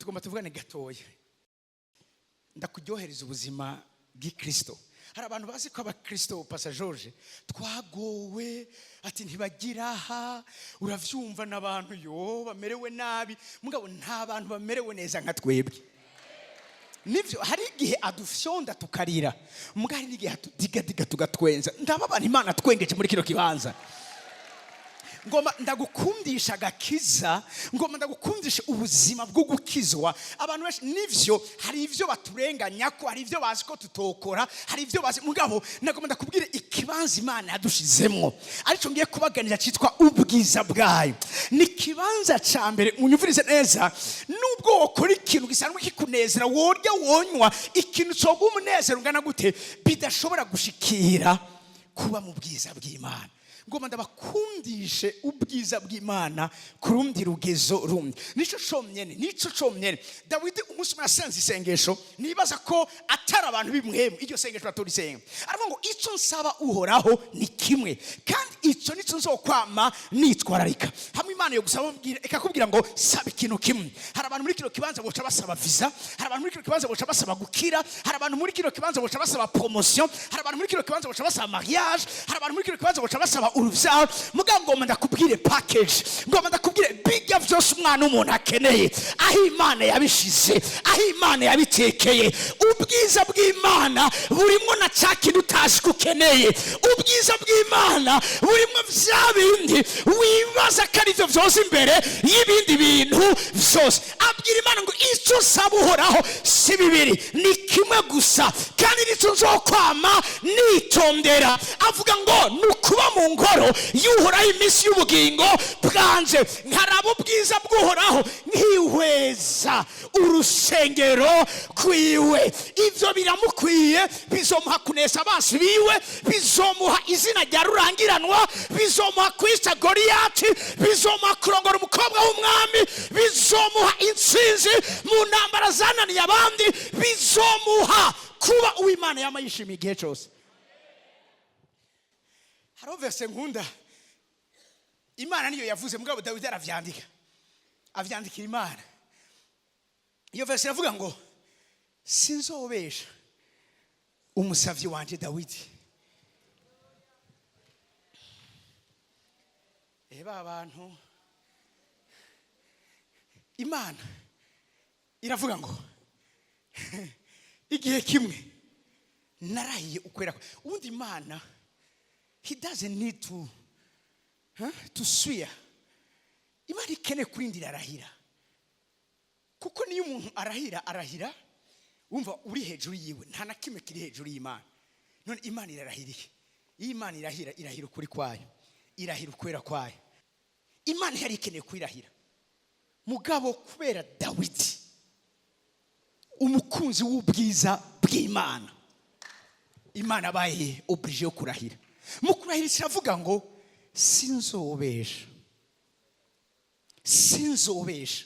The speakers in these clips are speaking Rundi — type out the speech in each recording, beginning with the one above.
Tugomba tuvugane gatoya, ndakuryohereza ubuzima bw'Ikristo. Hari abantu bazi ko abakristo, Pastor George, twagowe, ati ntibagira aha, uravyumva, n'abantu yo bamerewe nabi. Mugabo nta bantu bamerewe neza nka twebwe. Nivyo, hari igihe adufyonda tukarira, mugabo hari n'igihe atudigadiga tugatwenza. Ndababana Imana twengeje muri kino kibanza. Ngoma ndagukundisha agakiza, ngoma ndagukundisha ubuzima bwo gukizwa. Abantu benshi, nivyo, hari ivyo baturenganya ko hari ivyo bazi ko tutokora, hari ivyo bazi. Mugabo nagomba ndakubwire ikibanza Imana yadushizemwo, aricyo ngiye kubaganira, cyitwa ubwiza bwayo. Ni ikibanza ca mbere. Munyumvirize neza: nubwo wokora ikintu gisanzwe kikunezera, worya, wonywa, ikintu coguha umunezero ungana gute, bidashobora gushikira kuba mu bwiza bw'Imana. Ngoma ndabakundishe ubwiza bw'Imana ku rundi rugezo rundi. Nico comyene, nico comyene. Dawidi umunsi umwe yasenze isengesho, nibaza ko atari abantu b'imwemu iryo sengesho batorisenga. Aravuga ngo: "Ico nsaba Uhoraho ni kimwe, kandi ico nico nzokwama nitwararika." Hamwe Imana yo gusaba ikakubwira ngo saba ikintu kimwe, hari abantu muri kino kibanza boca basaba visa, hari abantu muri kino kibanza boca basaba gukira, hari abantu muri kino kibanza boca basaba promotion, hari abantu muri kino kibanza boca basaba mariage, hari abantu muri kino kibanza boca basaba uruvyaro. Mugabo ngomba ndakubwire package, ngomba ndakubwire bijya vyose umwana w'umuntu akeneye, aho Imana yabishize, aho Imana yabitekeye. Ubwiza bw'Imana burimo na ca kintu utazi ko ukeneye. Ubwiza bw'Imana burimo vya bindi wibaza ko ari byo vyose imbere y'ibindi bintu vyose. Abwira Imana ngo: "Icyo nsaba Uhoraho si bibiri, ni kimwe gusa, kandi nicyo nzokwama nitondera." Avuga ngo ni ukuba mu ngoro y'Uhoraho iminsi y'ubugingo bwanje, nkaraba ubwiza bw'Uhoraho, nkihweza urusengero kwiwe. Ibyo biramukwiye, bizomuha kunesha abansi biwe, bizomuha izina rya rurangiranwa, bizomuha kwica Goriyati, bizomuha kurongora umukobwa w'umwami, bizomuha intsinzi mu ntambara zananiye abandi, bizomuha kuba uw'Imana yama yishimiye igihe cyose. Hariho verset nkunda. Imana niyo yavuze, mugabo Dawidi aravyandika, avyandikira Imana. Iyo verset iravuga ngo: "Sinzobesha umusavyi wanje Dawidi." Eba abantu, Imana iravuga ngo: "Igihe kimwe narahiye ukwera." Ubundi Imana, he doesn't need to, huh, to swear. Imana ikeneye kurindira arahira, kuko niyo umuntu arahira, arahira wumva uri hejuru yiwe. Nta na kimwe kiri hejuru y'Imana. None Imana irarahiriye? Iyo Imana irahira, irahira ukuri kwayo, irahira ukwera kwayo. Imana yari ikeneye kwirahira, mugabo kubera Dawidi, umukunzi w'ubwiza bw'Imana, Imana abaye obligé yo kurahira. Mu kurahira kiravuga ngo: "Sinzobesha, sinzobesha,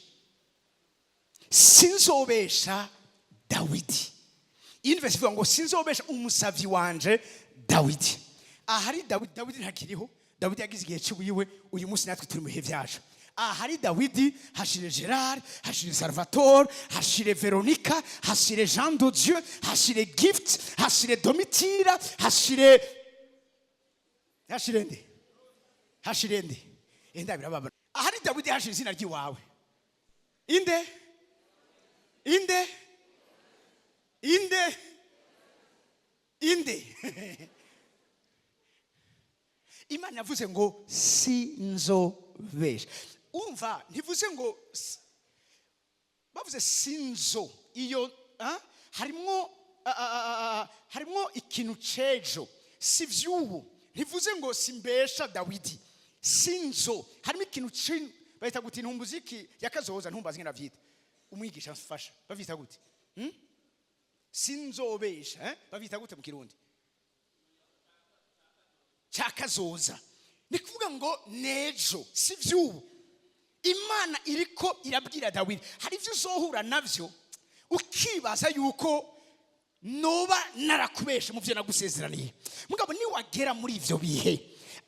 sinzobesha Dawidi." Iyi ni verset ivuga ngo: "Sinzobesha umusavyi wanje Dawidi." Ahari Dawidi, Dawidi ntakiriho. Dawidi yagize igihe cy'uwiwe. Uyu munsi natwe turi mu bihe byacu. Ahari Dawidi hashire Gerard, hashire Salvatore, hashire Veronica, hashire Jean de Dieu, hashire Gift, hashire Domitira, hashire, hashire nde, hashire nde, enda birababa. Ahari Dawidi hashire izina ry'iwawe. Inde, inde, inde, inde? Imana yavuze ngo: "Sinzobesha." Umva, ntivuze ngo bavuze sinzo iyo, ah, harimwo, ah, ah, ah, ah, harimwo ikintu cejo, si vy'ubu. Ntivuze ngo simbesha Dawidi. Sinzo, harimo ikintu bahita gute? Intumbuzi iki yakazoza, ntumbazi ngena vyita. Umwigisha mfasha, bavyita gute? Sinzobesha, eh? Bavyita gute mu Kirundi? Cyakazoza. Ni kuvuga ngo nejo, si vy'ubu. Imana iriko irabwira Dawidi: hari ibyo uzohura navyo ukibaza yuko noba narakubeshe mu byo nagusezeraniye. Mugabo niwagera muri ivyo bihe,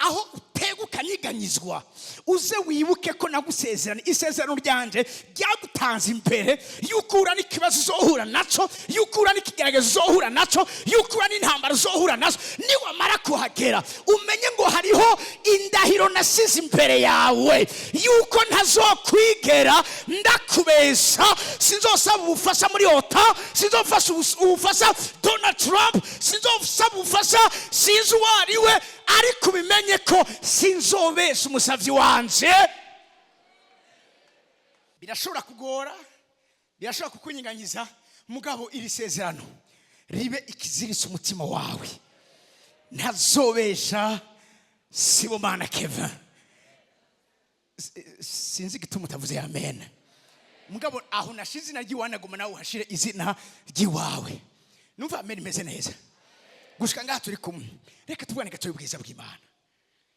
Aho utega ukanyiganyizwa, uze wibuke ko nagusezerana isezerano ryanje ryagutanze imbere yuko uhura n'ikibazo uzohura naco, yuko uhura n'ikigeragezo uzohura naco, yuko uhura n'intambara uzohura nazo. Niwamara kuhagera, umenye ngo hariho indahiro nasize imbere yawe yuko ntazokwigera ndakubesha. Sinzosaba ubufasha muri OTAN, sinzofasha ubufasha Donald Trump, sinzosaba ubufasha sinzi uwo ari we, ariko ubimenye ko sinzobesha umusavyi wanje. Birashobora kugora, birashobora kukunyiganyiza, mugabo iri sezerano ribe ikiziritse umutima wawe: ntazobesha Sibomana Kevin. Sinzi igituma utavuze amen. Mugabo aho nashize izina ry'iwawe, naguma nawe uhashire izina ry'iwawe. Numva amen imeze neza gushika ngaha turi kumwe. Reka tuvugane gato y'ubwiza bw'Imana.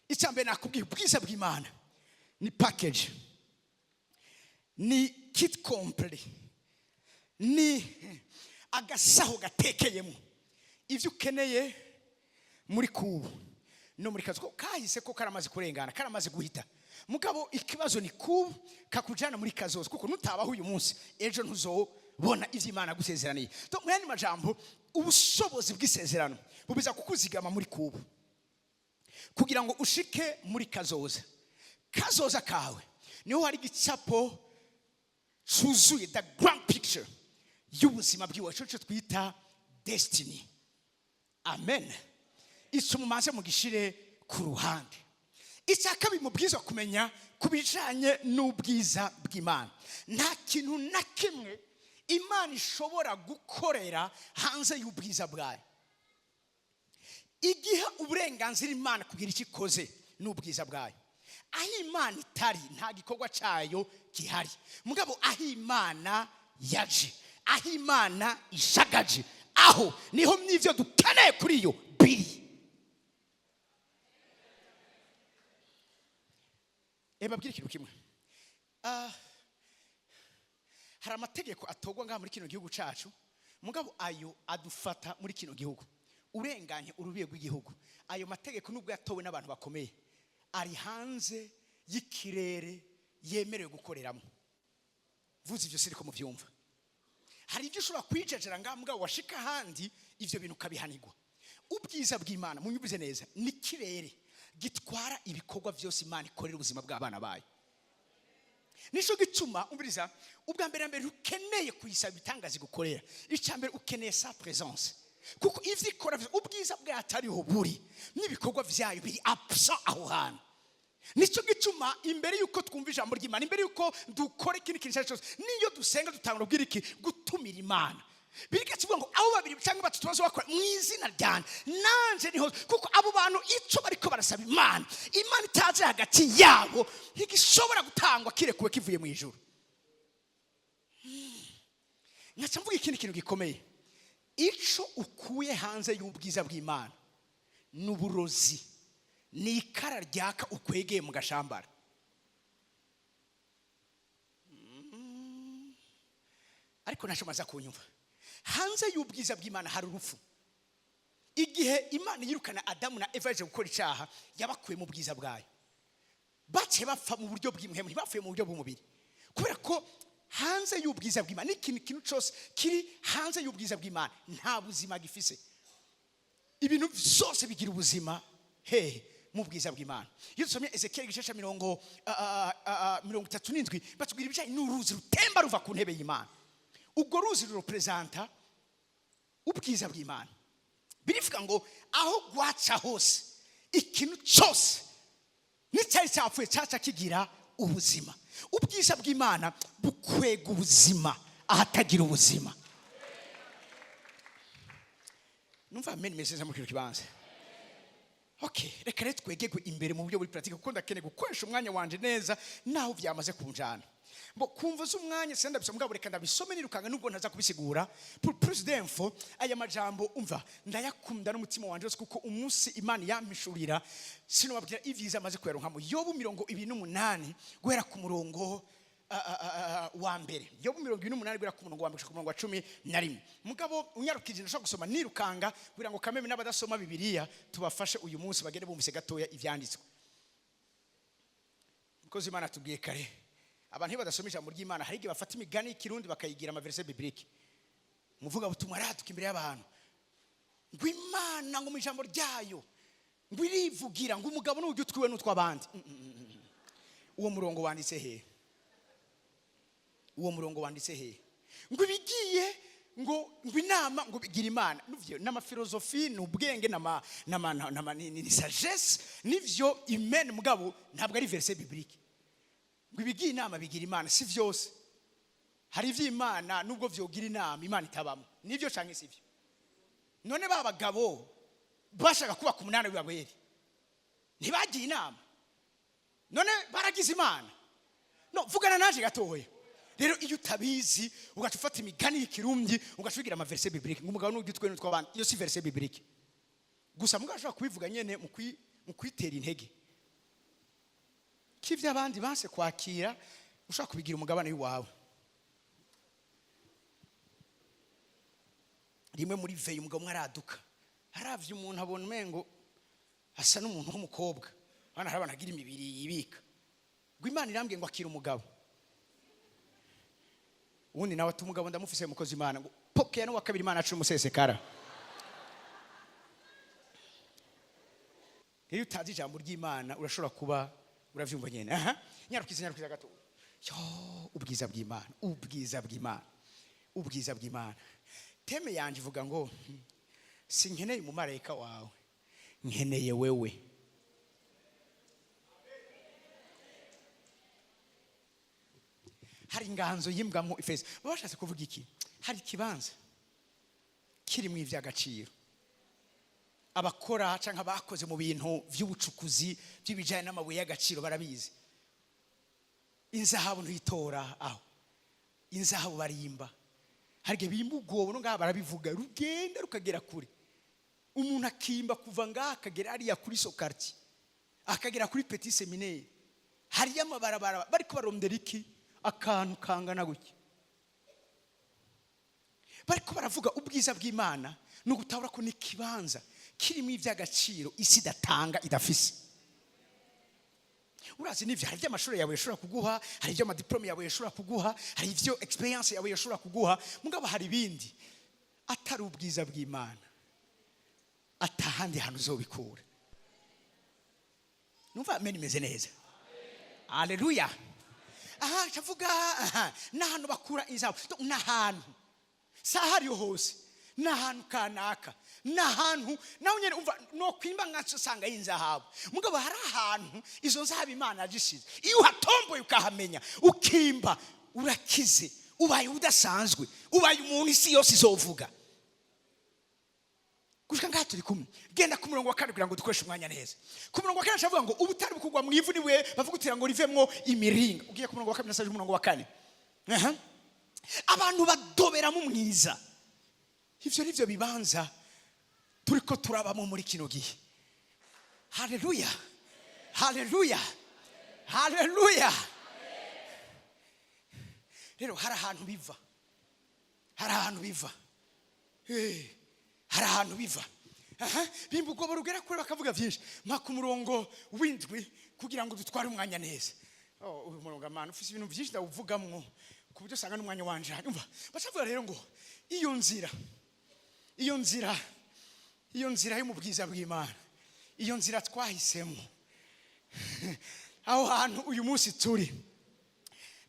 Icya mbere nakubwiye, ubwiza bw'Imana ni package, ni kit complet, ni agasaho gatekeyemo ibyo ukeneye muri kubu no muri kazi. Ko kahise ko karamaze kurengana, karamaze guhita. Mugabo ikibazo ni kubu kakujana muri kazoza, kuko nutabaho uyu munsi, ejo ntuzobona ivyo Imana yagusezeraniye. Donc, mu yandi majambo, ubushobozi bw'isezerano bubiza kukuzigama muri kubu kugira ngo ushike muri kazoza. Kazoza kawe niho hari igicapo cuzuye, the grand picture y'ubuzima bwiwe, cyo twita destiny. Amen. Icyo mumaze mugishire ku ruhande. Icya kabiri mubwiza kumenya ku bijanye n'ubwiza bw'Imana: nta kintu na kimwe Imana ishobora gukorera hanze y'ubwiza bwayo. Igihe uburenganzira Imana kugira icyo ikoze n'ubwiza bwayo. Aho Imana itari, nta gikorwa cyayo gihari. Mugabo aho Imana yaje, aho Imana ishagaje, aho niho n'ibyo dukeneye kuri yo biri. Babwire ikintu kimwe. Hari amategeko atorwa ngaha muri kino gihugu cacu, mugabo ayo adufata muri kino gihugu. Urenganye urubiye rw'igihugu, ayo mategeko, nubwo yatowe n'abantu bakomeye, ari hanze y'ikirere yemerewe gukoreramo. Vuze ibyo siriko muvyumva. Hari ibyo ushobora kwijejera ngaha, mugabo washika ahandi ivyo bintu ukabihanirwa. Ubwiza bw'Imana, munyumvize neza, ni ikirere gitwara ibikorwa byose Imana ikorera ubuzima bw'abana bayo. Nico gituma, umviriza, ubwa mbere na mbere ukeneye kuyisaba ibitangaza igukorera. Icya mbere ukeneye sa présence, kuko ivyo ikora vyose, ubwiza bwayo atariho buri, n'ibikorwa vyayo biri absent aho hantu. Nicyo gituma imbere yuko twumva ijambo ry'Imana, imbere yuko dukora ikindi kintu icyo ari cyo cyose, niyo dusenga, dutangura kubwira iki? Gutumira Imana. Birika kivuga ngo abo babiri cyangwa batatu bazo bakora mu izina ryanjye, nanje niho. Kuko abo bantu icyo bariko barasaba Imana, Imana itaje hagati yabo, ntigishobora gutangwa kirekuwe kivuye mu ijuru. Nkaca mvuga ikindi kintu gikomeye: ico ukuye hanze y'ubwiza bw'Imana ni uburozi, ni ikara ryaka ukwegeye mu gashambara. Ariko ntacyo maze kunyumva. Hanze y'ubwiza bw'Imana hari urupfu. Igihe Imana yirukana Adamu na Eva yaje gukora icyaha, yabakuye mu bwiza bwayo, baciye bapfa mu buryo bw'impwemu, ntibapfuye mu buryo bw'umubiri. Kubera ko hanze y'ubwiza bw'Imana, n'ikintu, ikintu cyose kiri hanze y'ubwiza bw'Imana nta buzima gifise. Ibintu byose bigira ubuzima hehe? Mu bwiza bw'Imana. Iyo dusomye Ezekiyeli igice cya 37, batubwira ibijyanye n'uruzi rutemba ruva ku ntebe y'Imana. Ubwo ruzi rurepresenta ubwiza bw'Imana. Birivuga ngo aho rwaca hose, ikintu cyose n'icyari cyapfuye cyaca kigira ubuzima. Ubwiza bw'Imana bukwega ubuzima ahatagira ubuzima. Numva amen meze muri kino kibanza. Okay, reka rero twegegwe imbere mu buryo buri pratique, kuko ndakeneye gukoresha umwanya wanje neza naho byamaze kunjana. Mbo kumva z'umwanya senda ndabisoma, mugabo reka ndabisome nirukanga nubwo ntaza kubisigura. Pour plus d'info, aya majambo, umva, ndayakunda n'umutima wanje wose, kuko umunsi Imana yampishurira sinobabwira ivyiza amaze kuyaronkamo. Yobu 28, guhera ku murongo wa mbere. Yobu 28 guhera ku murongo wa mbere gushika ku murongo wa 11. Mugabo unyarukije, ndashobora gusoma nirukanga kugira ngo kameme n'abadasoma Bibiliya tubafashe uyu munsi, bagende bumvise gatoya ivyanditswe. Mukozi Imana tubwiye kare, abantu iyo badasoma ijambo ry'Imana, hari igihe bafata imigani y'ikirundi bakayigira ama versets bibliques. Muvuga butumwa araduka imbere y'abantu ngo Imana, ngo mu ijambo ryayo ngo irivugira ngo umugabo n'uburyo utwiwe n'utw'abandi. Uwo murongo wanditse hehe? Uwo murongo wanditse hehe? Ngo ibigiye ngo inama ngo bigira Imana, nivyo n'ama philosophie, ni ubwenge, n'ama ni sagesse, nivyo imene, mugabo ntabwo ari verset biblique. Ngo ibigiye inama bigira Imana, si vyose. Hari ivy'Imana nubwo vyogira inama, Imana itabamo. Nivyo canke sivyo? None ba bagabo bashaka kubaka umunara w'Ibabeli ntibagiye inama? None baragize Imana? No vugana naje gatoya. Rero iyo utabizi, ugaca ufata imigani y'ikirundi, ugaca ubigira ama versets bibliques, ngo umugabo n'ujya utwe n'utw'abandi, iyo si verset biblique. Gusa mugabo ashobora kubivuga nyene mu kwitera intege k'ivyo abandi banse kwakira, ushobora kubigira umugabane w'iwawe. Rimwe muri veille, umugabo umwe araduka, aravye umuntu, abona umengo asa n'umuntu w'umukobwa. Hano hari abantu agira imibiri yibika. Ngo Imana irambwiye ngo akira umugabo. Ubundi nawe ati: "Umugabo ndamufise, mukozi Imana." Ngo pokea n'uwa kabiri, Imana aca umusesekara. Iyo utazi ijambo ry'Imana, urashobora kuba uravyumva nyene. Aha, nyarukiza, nyarukiza gato. Yo, ubwiza bw'Imana, ubwiza bw'Imana, ubwiza bw'Imana. Thème yanje ivuga ngo sinkeneye umumarayika wawe, nkeneye wewe. Hari inganzo yimbwamo ifeza. Baba bashatse kuvuga iki? Hari ikibanza kirimo ivy'agaciro. Abakora canke abakoze mu bintu vy'ubucukuzi by'ibijanye n'amabuye y'agaciro barabizi. Inzahabu ntuyitora aho, inzahabu barimba. Hari igihe bimba ubwobo, no ngaha barabivuga, rugenda rukagera kure. Umuntu akimba kuva ngaha akagera hariya kuri Sokarti, akagera kuri Petit Séminaire, hariyo amabarabara, bariko barondera iki? Akantu kangana gutya. Bariko baravuga ubwiza bw'Imana, ni ugutabura ko n'ikibanza kirimo iby'agaciro isi idatanga, idafise. Urazi, n'ivyo hari iby'amashuri yawe yashobora kuguha, hari ibyo ama diplômes yawe yashobora kuguha, hari ibyo expérience yawe yashobora kuguha, mugabo hari ibindi atari ubwiza bw'Imana atahandi hantu uzobikura. Numva amen imeze neza. Aleluya. Aha ndavuga aha n'ahantu bakura inzahabu. Donc, n'ahantu si ahariho hose, n'ahantu kanaka, n'ahantu nawe nyine umva no kwimba nka usanga y'inzahabu. Mugabo hari ahantu izo nzahabu Imana yagishize. Iyo uhatomboye, ukahamenya, ukimba, urakize, ubaye udasanzwe, ubaye umuntu isi yose izovuga. Gushika ngaha turi kumwe? Genda ku murongo wa kane kugira ngo dukoreshe umwanya neza. Ku murongo wa kane avuga ngo ubutari bukugwa mu ivu niwe bavugutira ngo rivemwo imiringa. Ugiye ku murongo wa kabiri, nasaje umurongo wa kane. Aha. Abantu badoberamo umwiza. Ivyo nivyo bibanza turiko turabamo muri kino gihe. Haleluya, haleluya, haleluya. Rero hari ahantu biva, hari ahantu biva. Hari ahantu biva. Aha, bimba ubwoba rugera kure, bakavuga byinshi. Mpa ku murongo w'indwi kugira ngo dutware umwanya neza. Oh, uyu murongo amana ufise ibintu byinshi ndawuvugamwo ku buryo usanga n'umwanya wanje. Umva, bacavuga rero ngo iyo nzira, iyo nzira, iyo nzira yo mu bwiza bw'Imana, iyo nzira twahisemo, aho hantu uyu munsi turi.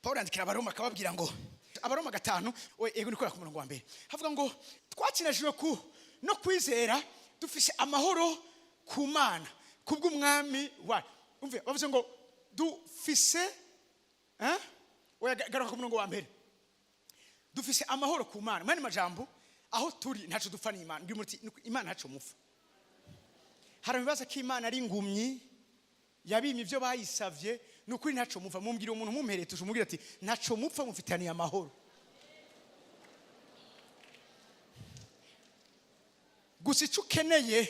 Paul yandikira Abaroma, akababwira ngo, Abaroma 5, we ego nikora ku murongo wa mbere, havuga ngo twakinajwe ku no kwizera, dufise amahoro ku Mana kubw'Umwami wa. Umve, bavuze ngo dufise, eh? Oya, garuka ku murongo wa mbere. Dufise amahoro ku Mana. Mwene majambo, aho turi ntaco dupfa n'Imana. Ngira muti Imana ntaco mupfa. Hari ibibazo ko Imana ari ingumyi yabimye ibyo bayisavye. Ni ukuri ntaco mupfa. Mumbwira umuntu mumpereye tuje, umubwira ati ntaco mupfa, mufitaniye amahoro. Gusa icyo ukeneye,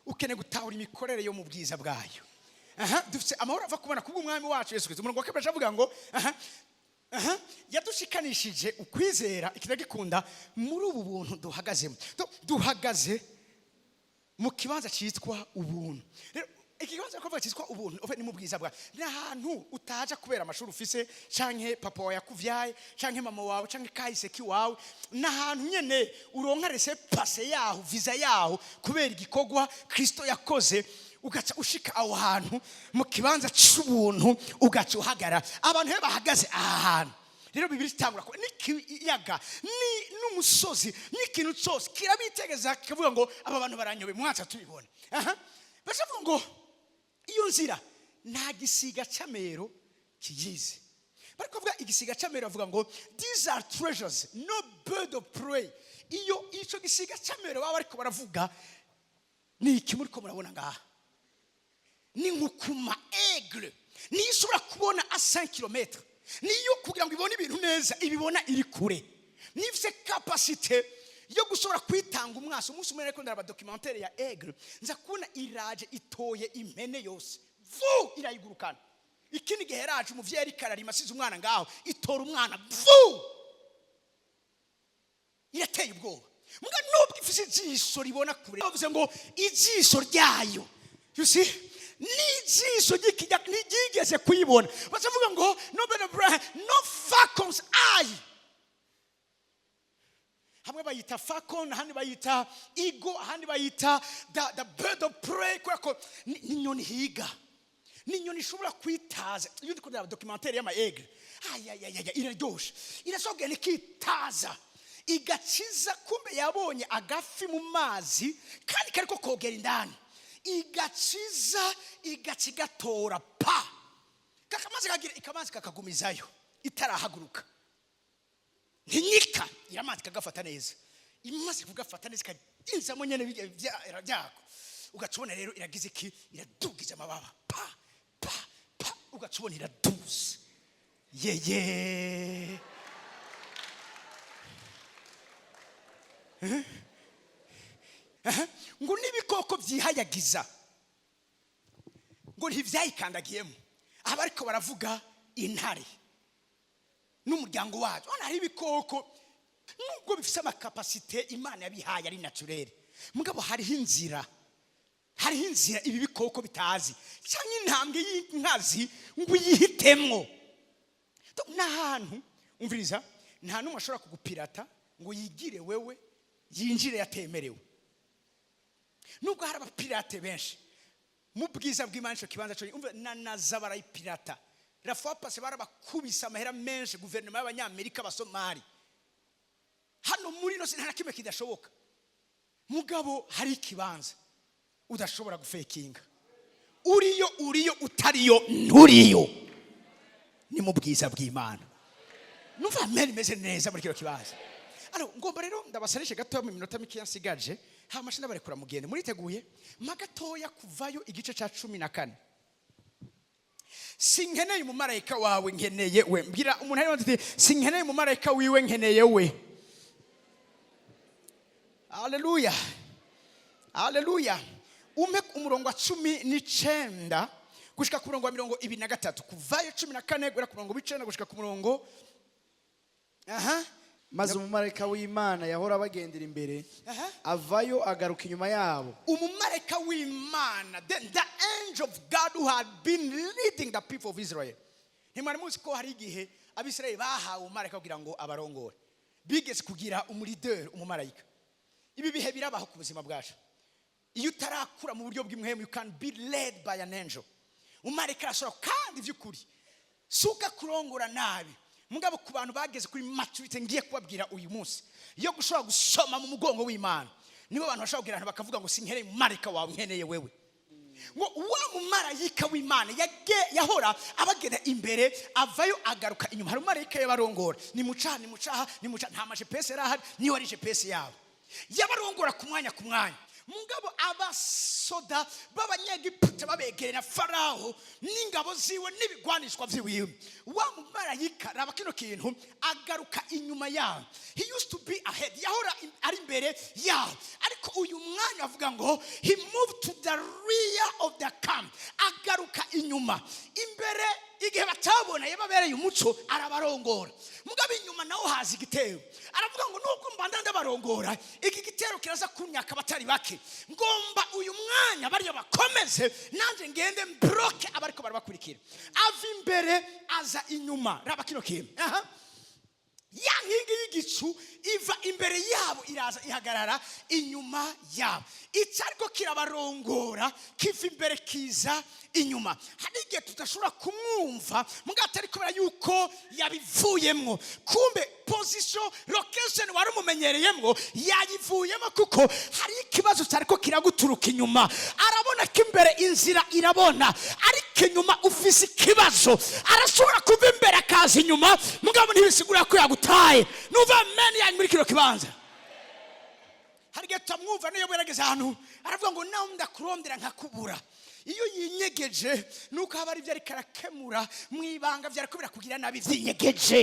ukeneye gutahura imikorere yo mu bwiza bwayo. Aha, dufite amahoro ava kubona kubw'Umwami wacu Yesu Kristo. Umurongo wa kabiri avuga ngo aha Aha, yadushikanishije ukwizera ikiragikunda muri ubu buntu duhagazemo. Duhagaze mu kibanza cyitwa ubuntu. Rero iki kibanza kuvuga cyitwa ubuntu, uve ni mu bwiza bwa, ni ahantu utaja kubera amashuri ufise, canke papa wawe yakuvyaye, canke mama wawe, canke kahise kiwawe. Ni ahantu nyene uronka laissez-passer yaho, visa yaho, kubera igikorwa Kristo yakoze, ugaca ushika aho hantu mu kibanza c'ubuntu, ugaca uhagara. Abantu rero bahagaze aha hantu rero, Bibiri itangura ko n'ikiyaga n'umusozi n'ikintu cyose kirabitegeza, kikavuga ngo aba bantu baranyobe mwaca tubibona. Aha bacavuga ngo iyo nzira nta gisiga c'amero kiyizi. Bari kuvuga igisiga c'amero, bavuga ngo these are treasures no bird of prey. Iyo ico gisiga c'amero baba bariko baravuga ni iki muriko murabona ngaha? Ni nkukuma, aigle, niyo ishobora kubona a 5 km, niyo kugira ngo ibone ibintu neza ibibona iri kure, niyo ifite capacité yo gushobora kwitanga umwasi. Umunsi umwe ariko ndaraba documentaire ya aigle, nza kubona iraje itoye impene yose vu, irayigurukana. Ikindi gihe yaraje, umuvyeyi ariko ararima, asize umwana ngaho, itora umwana vu. Irateye ubwoba. Muga nubwo ifise ijisho ribona kure, bavuze ngo ijisho ryayo, you see, n'ijisho ry'ikijya ntiryigeze kuyibona. Bacavuga ngo no bird of prey, no falcon's eye. Hamwe bayita falcon, ahandi bayita eagle, ahandi bayita the bird of prey, kubera ko ni inyoni higa, ni inyoni ishobora kwitaza. Iyo ndi kureba documentaire y'ama aigle, ayayaya, iraryoshe. Irashobora kugenda ikitaza, igakiza. Kumbe yabonye agafi mu mazi kandi kariko kogera indani, igakiza, igaca igatora pa kakamaze kagira ikamazi, kakagumizayo itarahaguruka, ntinyika iramazi, kagafata neza. Imaze kugafata neza, ikaginzamo nyene bijya byako, ugaca ubona rero iragize iki? Iradugiza amababa, pa pa pa, ugaca ubona iraduze yeye. Aha. Ngo n'ibikoko byihayagiza ngo ntibyayikandagiyemo. Aba ariko baravuga intare n'umuryango wacu. Hano hari ibikoko nubwo bifite ama capacités Imana yabihaye ari naturel, mugabo hariho inzira, hariho inzira ibi bikoko bitazi, cyangwa intambwe y'inkazi ngo uyihitemwo. N'ahantu umviriza, nta n'umwe ashobora kugupirata ngo yigire wewe yinjire yatemerewe, nubwo hari abapirate benshi mu bwiza bw'Imana. Icyo kibanza cyo umva na naza barayipirata. La fois passée barabakubise amahera menshi, guverinoma y'Abanyamerika, Abasomali. Hano muri ino si nta na kimwe kidashoboka, mugabo hari ikibanza udashobora gufekinga. Uriyo uriyo, utariyo nturiyo. Ni mu bwiza bw'Imana. Numva amen imeze neza muri kino kibanza. Alors, ngomba rero ndabasarishe gatoya mu minota mikeya nsigaje, hama ndabarekura mugende muriteguye. Ma gatoya Kuvayo igice ca 14. Sinkeneye umumarayika wawe, nkeneye we. Mbwira umuntu ari ati sinkeneye umumarayika wiwe, nkeneye we. Haleluya, haleluya. Umpe umurongo wa 19 gushika ku murongo wa 23. Kuvayo 14, guhera ku murongo w'9 gushika ku murongo, aha. Maze umumarayika w'Imana yahora abagendera imbere avayo, agaruka inyuma yabo. Umumarayika w'Imana, the angel of God who had been leading the people of Israel. Ntimwari muzi ko hari igihe Abisirayeli bahawe umumarayika kugira ngo abarongore? Bigeze kugira umu leader, umumarayika. Ibi bihe birabaho ku buzima bwacu. Iyo utarakura mu buryo bw'impwemu, you can be led by an angel. Umumarayika arashobora, kandi by'ukuri si uko kurongora nabi, mugabo ku bantu bageze kuri maturité ngiye kubabwira uyu munsi yo gushobora gusoma mu mugongo w'Imana, nibo bantu bashobora kugira ahantu bakavuga ngo sinkeneye umumarayika wawe, nkeneye wewe. Ngo wa mumarayika w'Imana yahora abagenda imbere avayo, agaruka inyuma. Hari umumarayika yabarongora: nimucaha, nimucaha, nimucaha. Nta ma GPS yari ahari, niyo ari GPS yabo. Yabarongora ku mwanya ku mwanya. Mugabo abasoda b'Abanyegiputa babegereye na Farawo n'ingabo ziwe n'ibigwanishwa vyiwiwe, wa mumarayika, raba kino kintu, agaruka inyuma yabo. He used to be ahead, yahora ari imbere yabo, ariko uyu mwanya avuga ngo he moved to the rear of the camp, agaruka inyuma. Imbere Igihe batabona yababereye umuco, arabarongora. Mugabo inyuma naho haza igitero. Aravuga ngo nubwo mbanda ndabarongora, iki gitero kiraza kunyaka abatari bake. Ngomba uyu mwanya bariya bakomeze, nanjye ngende mbroke abariko barabakurikira. Ava imbere aza inyuma. Raba kino kintu aha. Ya nkingi y'igicu iva imbere yabo, iraza ihagarara inyuma yabo. Icyariko kirabarongora kiva imbere kiza inyuma. Hari igihe tudashobora kumwumva mugabo atari kubera yuko yabivuyemwo. Kumbe position, location wari umumenyereyemwo yayivuyemo, kuko hari ikibazo cyariko kiraguturuka inyuma. Arabona ko imbere inzira irabona, ariko inyuma ufise ikibazo. Arashobora kuva imbere akaza inyuma, mugabo ntibisigura ko yagutaye. Numva amen yanyu muri kino kibanza. Hari igihe tutamwumva. Niyo yarageze ahantu aravuga ngo nawe ndakurondera nkakubura. Iyo yinyegeje, nuko haba ari ibyo ariko arakemura mu ibanga byariko birakugira nabi byinyegeje.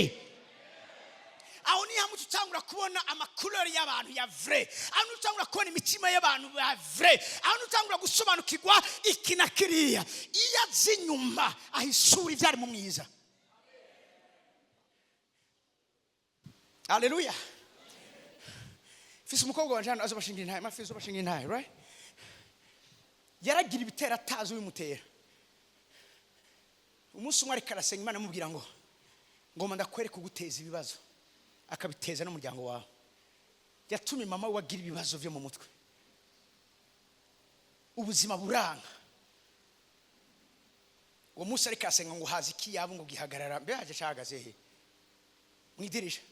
Aho ni hamwe utangura kubona amacouleur y'abantu ya vrai, aho niho utangura kubona imitima y'abantu ya vrai, aho niho utangura gusobanukirwa iki na kiriya. Iyo azi inyuma, ahisura ibyari mu mwiza. Aleluya! Mfise umukobwa wanje hano azobashingira intahe. Mafi azobashingira intahe, right? Yaragira ibitero atazi ubimutera. Umunsi umwe ariko arasenga, Imana amubwira ngo ngoma ndakwereka uguteza ibibazo, akabiteza n'umuryango wawe. Yatumye mama we agira ibibazo byo mu mutwe, ubuzima buranga. Uwo munsi ariko arasenga ngo haza ikiyabo ngo gihagarara mbe haje cahagaze he mu idirisha.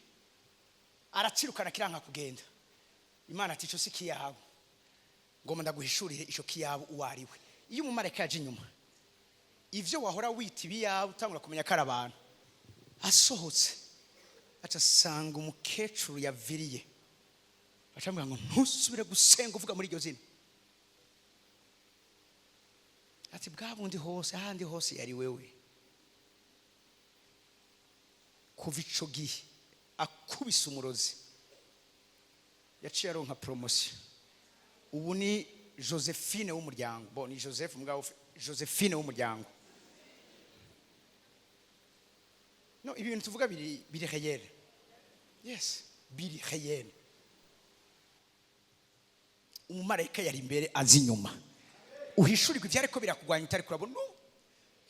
Aratsirukana, kiranka kugenda. Imana ati ico si kiyabo, ngoma ndaguhishurire ico kiyabo uwo ari we. Iyo umumarayika yaje inyuma, ivyo wahora wita ibiyabo utangura kumenya ko ari abantu. Asohotse aca asanga umukecuru yaviriye, aca amubwira ngo ntusubire gusenga uvuga muri iryo zina. Ati bwa bundi hose, ahandi hose yari wewe. Kuva ico gihe akubise umurozi, yaciye aronka promotion. Ubu ni Josephine w'umuryango. Bo ni Joseph, mugabo Josephine w'umuryango. No ibi bintu tuvuga biri réel. Yes, biri réel. Umumarayika yari imbere azi inyuma, uhishurirwa ibyo ariko birakugwanya utari kurabona. No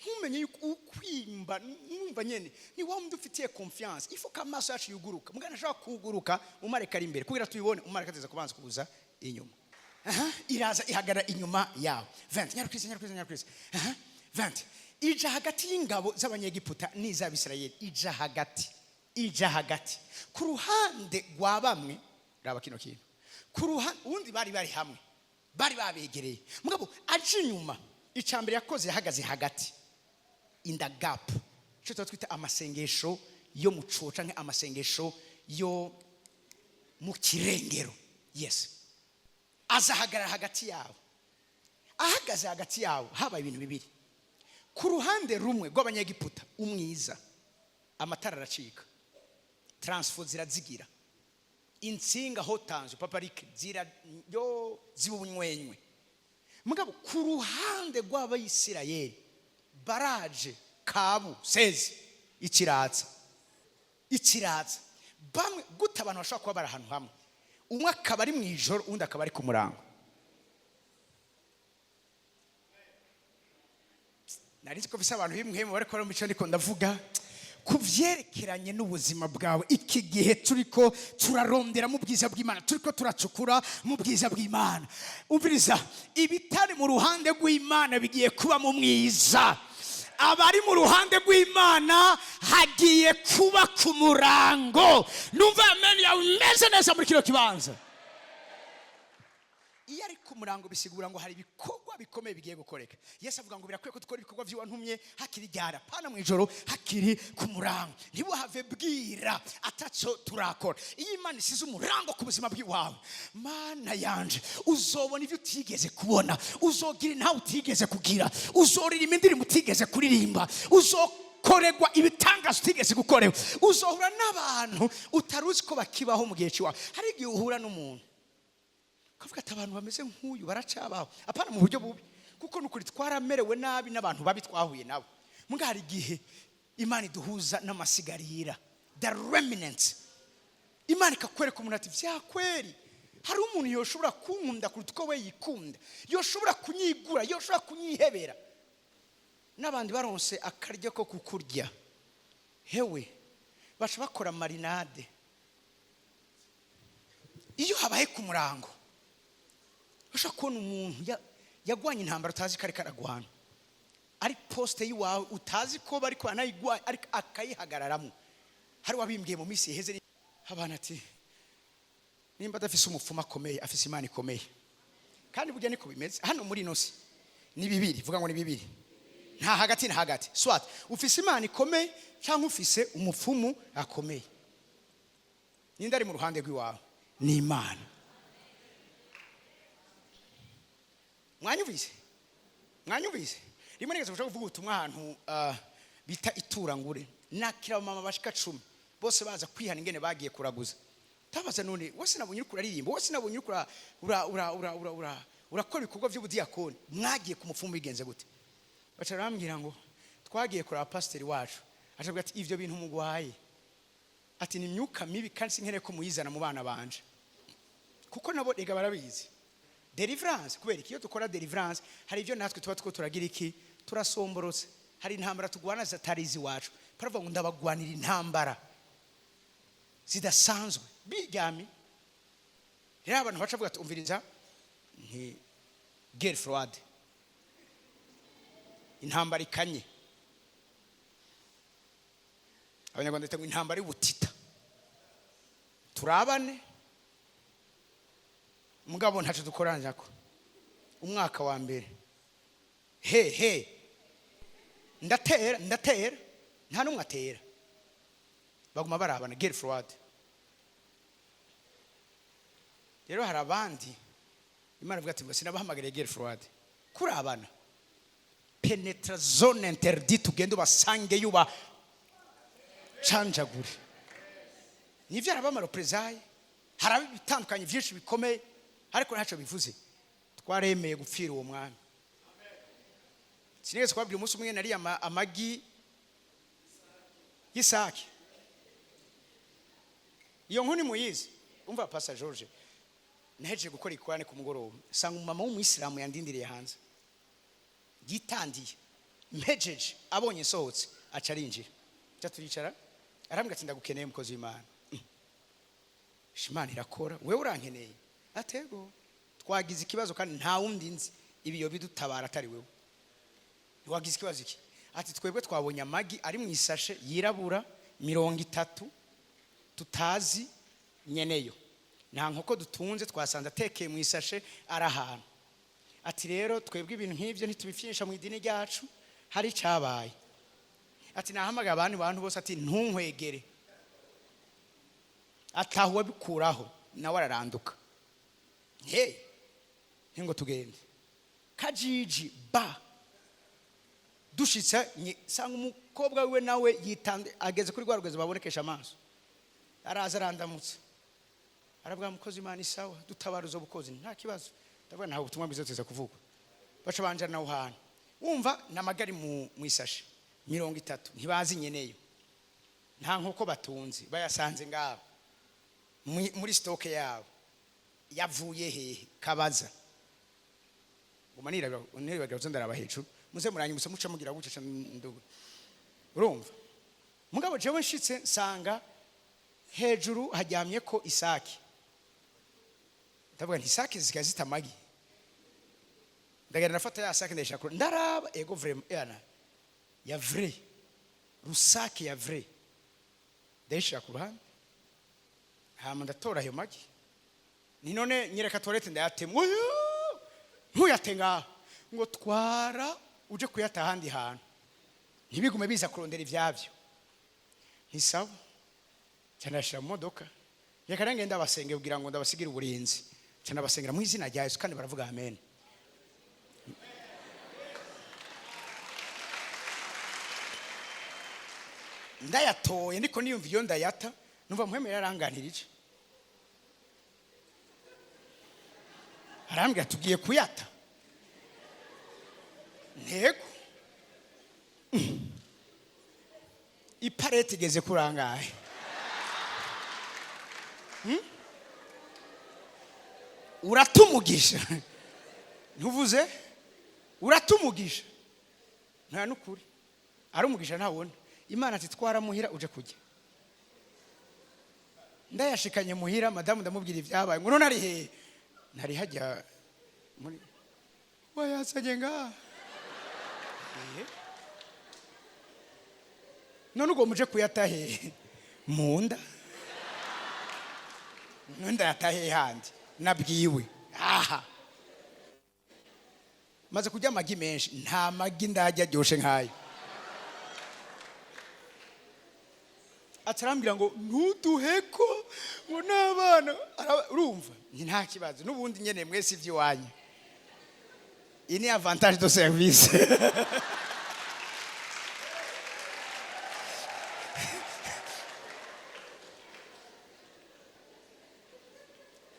ntumenye yuko ukwimba numva nyene ni wa wundi ufitiye confiance. Ifo ko amaso yacu yuguruka. Mugana ashobora kuguruka, umumarayika ari imbere. Kugira tubibone, umumarayika aza kubanza kuza inyuma. Aha, iraza ihagarara inyuma yawe. 20, nyarukristo, nyarukristo, nyarukristo. Aha, 20. Ija hagati y'ingabo z'Abanyegiputa n'iz'Abisirayeli. Ija hagati, ija hagati ku ruhande rwa bamwe. Raba kino kintu. Ku ruhande ubundi bari hamwe, bari babegereye, mugabo aje inyuma, icambere yakoze yahagaze hagati, in the gap. Icyo tuba twita amasengesho yo mu coco canke amasengesho yo mu kirengero. Yes, azahagarara hagati yabo. Ahagaze hagati yabo, habaye ibintu bibiri. Ku ruhande rumwe rw'Abanyegiputa, umwiza, amatara aracika, transfo zirazigira, insinga hotanzwe paparike zira yo ziba ubunywenywe. Mugabo ku ruhande rw'Abayisirayeli, baraje kabu sezi ikiratsa, ikiratsa bamwe. Gute abantu bashobora kuba bari ahantu hamwe, umwe akaba ari mu ijoro, undi akaba ari ku murango? Nari nzi ko bisa abantu bimwe mu bariko mico. Ndiko ndavuga ku vyerekeranye n'ubuzima bwawe. Iki gihe turiko turarondera mu bwiza bw'Imana, turiko turacukura mu bwiza bw'Imana. Umviriza, ibitari mu ruhande rw'Imana bigiye kuba mu mwiza. Abari mu ruhande rw'Imana hagiye kuba ku murango. Numva amen yawe imeze neza muri kino kibanza. Iyo ari ku murango, bisigura ngo hari ibikorwa bikomeye bigiye gukoreka. Yesu avuga ngo birakwiye ko dukora ibikorwa by'uwantumye hakiri ryara, pana mu ijoro, hakiri ku murango. Ntibuhave bwira ataco turakora. Iyo Imana isize umurango ku buzima bw'iwawe, Mana yanje, uzobona ibyo utigeze kubona, uzogira intawe utigeze kugira, uzoririmba indirimbo utigeze kuririmba, uzokoregwa ibitangaza utigeze gukorewa, uzohura n'abantu utari uzi ko bakibaho mu gihe cy'iwawe. Hari igihe uhura n'umuntu ukavuga ati abantu bameze nk'uyu baracabaho. Apana mu buryo bubi, kuko nukuri twaramerewe nabi n'abantu babi twahuye nabo. Muga hari igihe Imana iduhuza n'amasigarira, the remnants. Imana ikakwereka umuntu ati: "Vyakweri hari umuntu yoshobora kunkunda kuruta uko we yikunda, yoshobora kunyigura, yoshobora kunyihebera." N'abandi baronse akaryo ko kukurya, hewe, baca bakora marinade. Iyo habaye ku murango, ushobora kubona umuntu yagwanye intambara utazi ko ariko aragwana, ari poste y'iwawe utazi ko bari banayigwanya, ariko akayihagararamo. Hari wabimbwiye mu minsi iheze abana ati: "Nimba adafise umupfumu akomeye, afise Imana ikomeye." Kandi burya niko bimeze hano muri ino si. Ni bibiri, vuga ngo ni bibiri, nta hagati na hagati. Soit ufise Imana ikomeye cyangwa ufise umupfumu akomeye. Ninde ari mu ruhande rw'iwawe? Ni Imana. Mwanyumvise? Mwanyumvise? Rimwe nigeze gushaka kuvuga ubutumwa ahantu bita Iturangure, nakira abamama bashika 10, bose baza kwihana ingene bagiye kuraguza. Tabaza: "None wose nabonye uriko uraririmba, wose nabonye uriko urakora ibikorwa by'ubudiyakoni, mwagiye ku mupfumu bigenze gute?" Baca barambwira ngo: "Twagiye kuraba pasiteri wacu, acavuga ati: 'Ivyo bintu mugwaye,' ati, 'ni imyuka mibi, kandi sinkeneye ko muyizana mu bana banje.'" Kuko nabo rega barabizi deliverance. Kubera iki? Iyo dukora deliverance, hari ibyo natwe tuba two turagira iki? Turasomborotse. Hari intambara tugwana zitari iwacu. Paravuga ngo: "Ndabagwanira intambara zidasanzwe biryamye." Rero abantu baca bavuga ati: "Umviriza, nti guerre froide, intambara ikanye." Abanyarwanda bita ngo intambara y'ubutita. Turabane, mugabo ntacyo dukoranya ko. Umwaka wa mbere, he he, ndatera, ndatera, nta n'umwe atera, baguma barabana, guerre froide. Rero hari abandi Imana ivuga ati ngo: "Sinabahamagariye guerre froide, kurabana. Pénétra zone interdite, ugende ubasange, yuba canjagure." Nivyo, haraba ama représailles, haraba ibitandukanye byinshi bikomeye, ariko ntacyo bivuze. Twaremeye gupfira uwo mwami. Sinigeze kubabwira umunsi umwe nariye amagi y'isake? Iyo nkuru muyizi. Umva, Pastor George, nahejeje gukora ikorane ku mugoroba, sanga umumama w'umuyisilamu yandindiriye hanze, yitandiye. Mpejeje, abonye nsohotse, aca arinjira, aca turicara, arambwira ati: "Ndagukeneye, mukozi w'Imana." Imana irakora. "Wewe urankeneye?" "Atego, twagize ikibazo kandi nta wundi nzi ibiyo bidutabara atari wewe." "Wagize ikibazo iki?" Ati: "Twebwe twabonye amagi ari mu isashe yirabura 30, tutazi nyeneyo, nta nkoko dutunze, twasanze atekeye mu isashe ari ahantu." Ati: "Rero twebwe ibintu nk'ibyo ntitubifyisha mu idini ryacu, hari icyabaye." Ati: "Nahamagaye abandi bantu bose." Ati: "Ntunkwegere." Ataha uwabikuraho nawe araranduka. Hey, ngo tugende kajiji ba dushitse, sanga umukobwa wiwe nawe yitanze, ageze kuri rwa rugezo babonekesha amaso. Araza, arandamutsa, aravuga: "Mukozi, Imana isawa dutabara uzo bukozi." "Nta kibazo." Ndavuga: "Ntawe ubutumwa bwiza tuza kuvuga." Baca banjana naho hantu, wumva namagari mu isashe 30, ntibazi nyeneyo, nta nkoko batunze, bayasanze ngabo muri stock yabo. Yavuye hehe? Kabaza nguma nirabira, uzo ndaraba hejuru. Muze muranyibutsa, muca mugira gutya ca nduga. Urumva, mugabo jewe nshitse nsanga hejuru haryamye ko isake. Ndavuga nti: "Isake zisigaye zita amagi." Ndagenda ndafata ya sake, ndayishaka kure, ndaraba, ego, vraiment yana ya vrai rusake, ya vrai. Ndayishira ku ruhande, hama ndatora ayo magi. Ni none nyereka toilette, ndayatema. "Oya, ntuyate ngaho." Ngo: "Twara uje kuyata ahandi hantu, ntibigume biza kurondera ivyavyo." Ntisawa cyane. Ndashira mu modoka, reka nange ndabasenge kugira ngo ndabasigire uburinzi. Cyane abasengera mu izina rya Yesu, kandi baravuga amen. Ndayatoye, ndiko niyumva iyo ndayata, numva Muhemu yaranganirije, arambwira: "Tugiye kuyata." Ntego. Ipareti igeze kuri angahe? Uratumugisha, ntuvuze uratumugisha, nta n'ukuri ari umugisha ntabona. Imana ati: "Twara muhira uje kujya." Ndayashikanye muhira, madamu ndamubwira ibyabaye, ngo none ari hehe? Ntari hajya muri wayasanye ngaha. None ubwo muje kuyata hehe? Mu nda. None ndayata hehe handi? Nabwiwe aha maze kurya amagi menshi, nta magi ndajya aryoshe nkayo. Atarambwira ngo ntuduheko, ngo n'abana. Urumva ni nta kibazo, n'ubundi nyene mwese iby'iwanyu. Iyi ni avantage de service.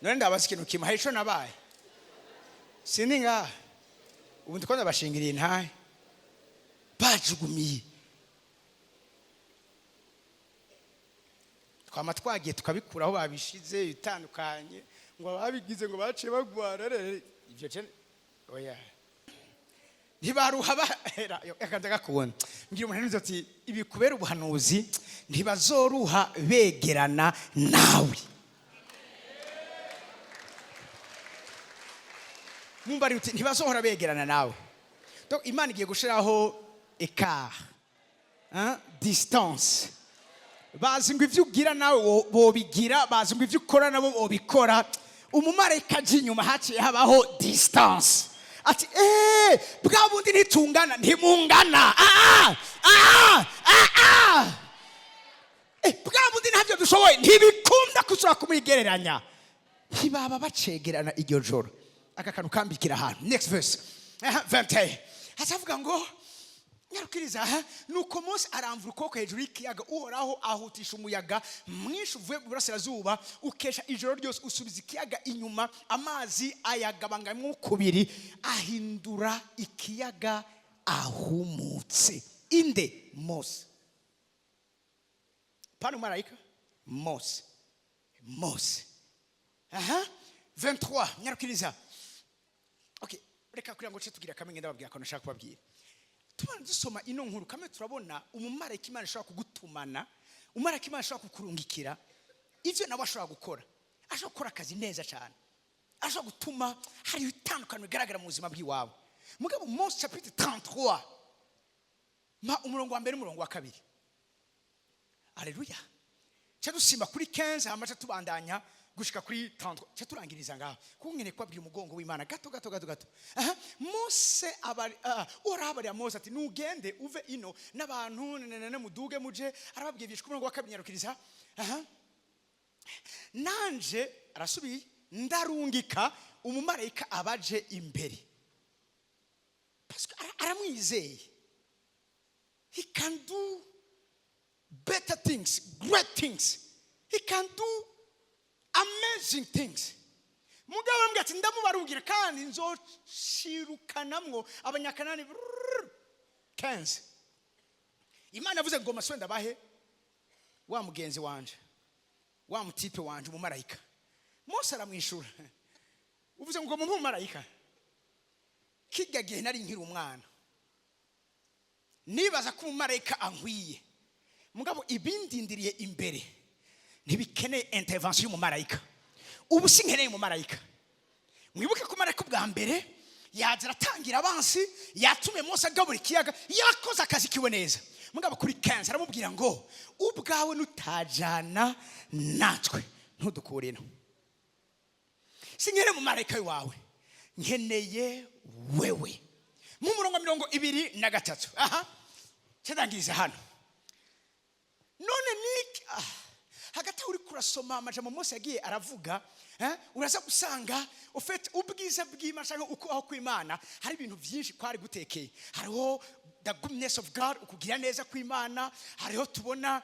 None ndabaza ikintu kimwe: hari ico nabaye? Sindi ngaha ubu, ndiko ndabashingiriye intahe bajugumiye. Twama twagiye tukabikura aho babishize bitandukanye, ngo ababigize ngo baciye bagwara rere. Ibyo je oya, ntibaruha bahera akaza gakubona. Mbwira umuntu ati: "Ibi kubera ubuhanuzi, ntibazoruha begerana nawe." Mwumva ari uti ntibazohora begerana nawe. Donc Imana igiye gushiraho écart, hein, distance. Bazi ngo ibyo ugira nawe bobigira, bazi ngo ibyo ukora nabo bobikora. Umumarayika aje inyuma, haciye habaho distance, ati: "Eh, bwa bundi ntitungana, ntimungana. Ah, ah, ah, ah. Eh, bwa bundi ntabyo dushoboye, ntibikunda kushobora kumwigereranya." Ntibaba bacegerana iryo joro. Aka kantu kambikira ahantu. Next verse. Aha, 21, hacavuga ngo nyarukiriza. Aha, nuko Mose aramvura ukuboko hejuru y'ikiyaga, Uhoraho ahutisha umuyaga mwinshi uvuye mu burasirazuba, ukesha ijoro ryose, usubiza ikiyaga inyuma, amazi ayagabangamo kubiri, ahindura ikiyaga ahumutse. Inde? Mose. Pana marayika, Mose. Mose. Aha, 23, nyarukiriza. Okay, reka kugira ngo ce tugira kamwe, ngenda babwira akantu nashaka kubabwira. Tubana dusoma ino nkuru kamwe, turabona umumarayika Imana ishobora kugutumana, umumarayika Imana ishobora kukurungikira, ivyo nawe ashobora gukora. Ashobora gukora akazi neza cyane, ashobora gutuma hariho itandukaniro rigaragara mu buzima bw'iwawe. Mugabo Mose chapitre 33, ma umurongo wa mbere, umurongo wa kabiri. Aleluya. Ca dusimba kuri 15, hama ca tubandanya gushika kuri 33, ca turangiriza ngaho, kuko nkeneye kubabwira umugongo w'Imana gato gato gato gato. Aha, Mose abari Uhoraho abarira Mose ati: "Nugende uve ino n'abantu nenene, muduge muje." Arababwiye bishika umurongo wa kabiri, nyarukiriza. Aha, nanje arasubiye: "Ndarungika umumarayika abaje imbere." Parce que aramwizeye. He can do better things, great things. He can do amazing things. Mugabo aramubwira ati: "Ndamubarubwira kandi nzoshirukanamwo Abanyakanani." Brrr. 15, Imana yavuze ngo maswe ndabahe wa mugenzi wanje, wa mutipe wanje, umumarayika. Mose aramwishura: "Uvuze ngo mumpe umumarayika? Kijya gihe nari nkiri umwana, nibaza ko umumarayika ankwiye. Mugabo ibindindiriye imbere ntibikeneye intervention y'umumarayika. Ubu sinkeneye umumarayika." Mwibuke ko marayika ubwa mbere yaza aratangira abansi, yatumye Mose agabura ikiyaga, yakoze akazi kiwe neza. Mugabo kuri 15 aramubwira ngo: "Ubwawe nutajana natwe, ntudukure ino. Sinkeneye umumarayika wawe, nkeneye wewe." Mu murongo wa 23, aha cyadangiriza hano. None niki? Hagati aho uri kurasoma amajambo Mose yagiye aravuga, uraza gusanga ufite ubwiza bw'Imana cyangwa ukubaho kw'Imana. Hari ibintu byinshi kwari gutekeye. Hariho the goodness of God, ukugira neza kw'Imana. Hariho tubona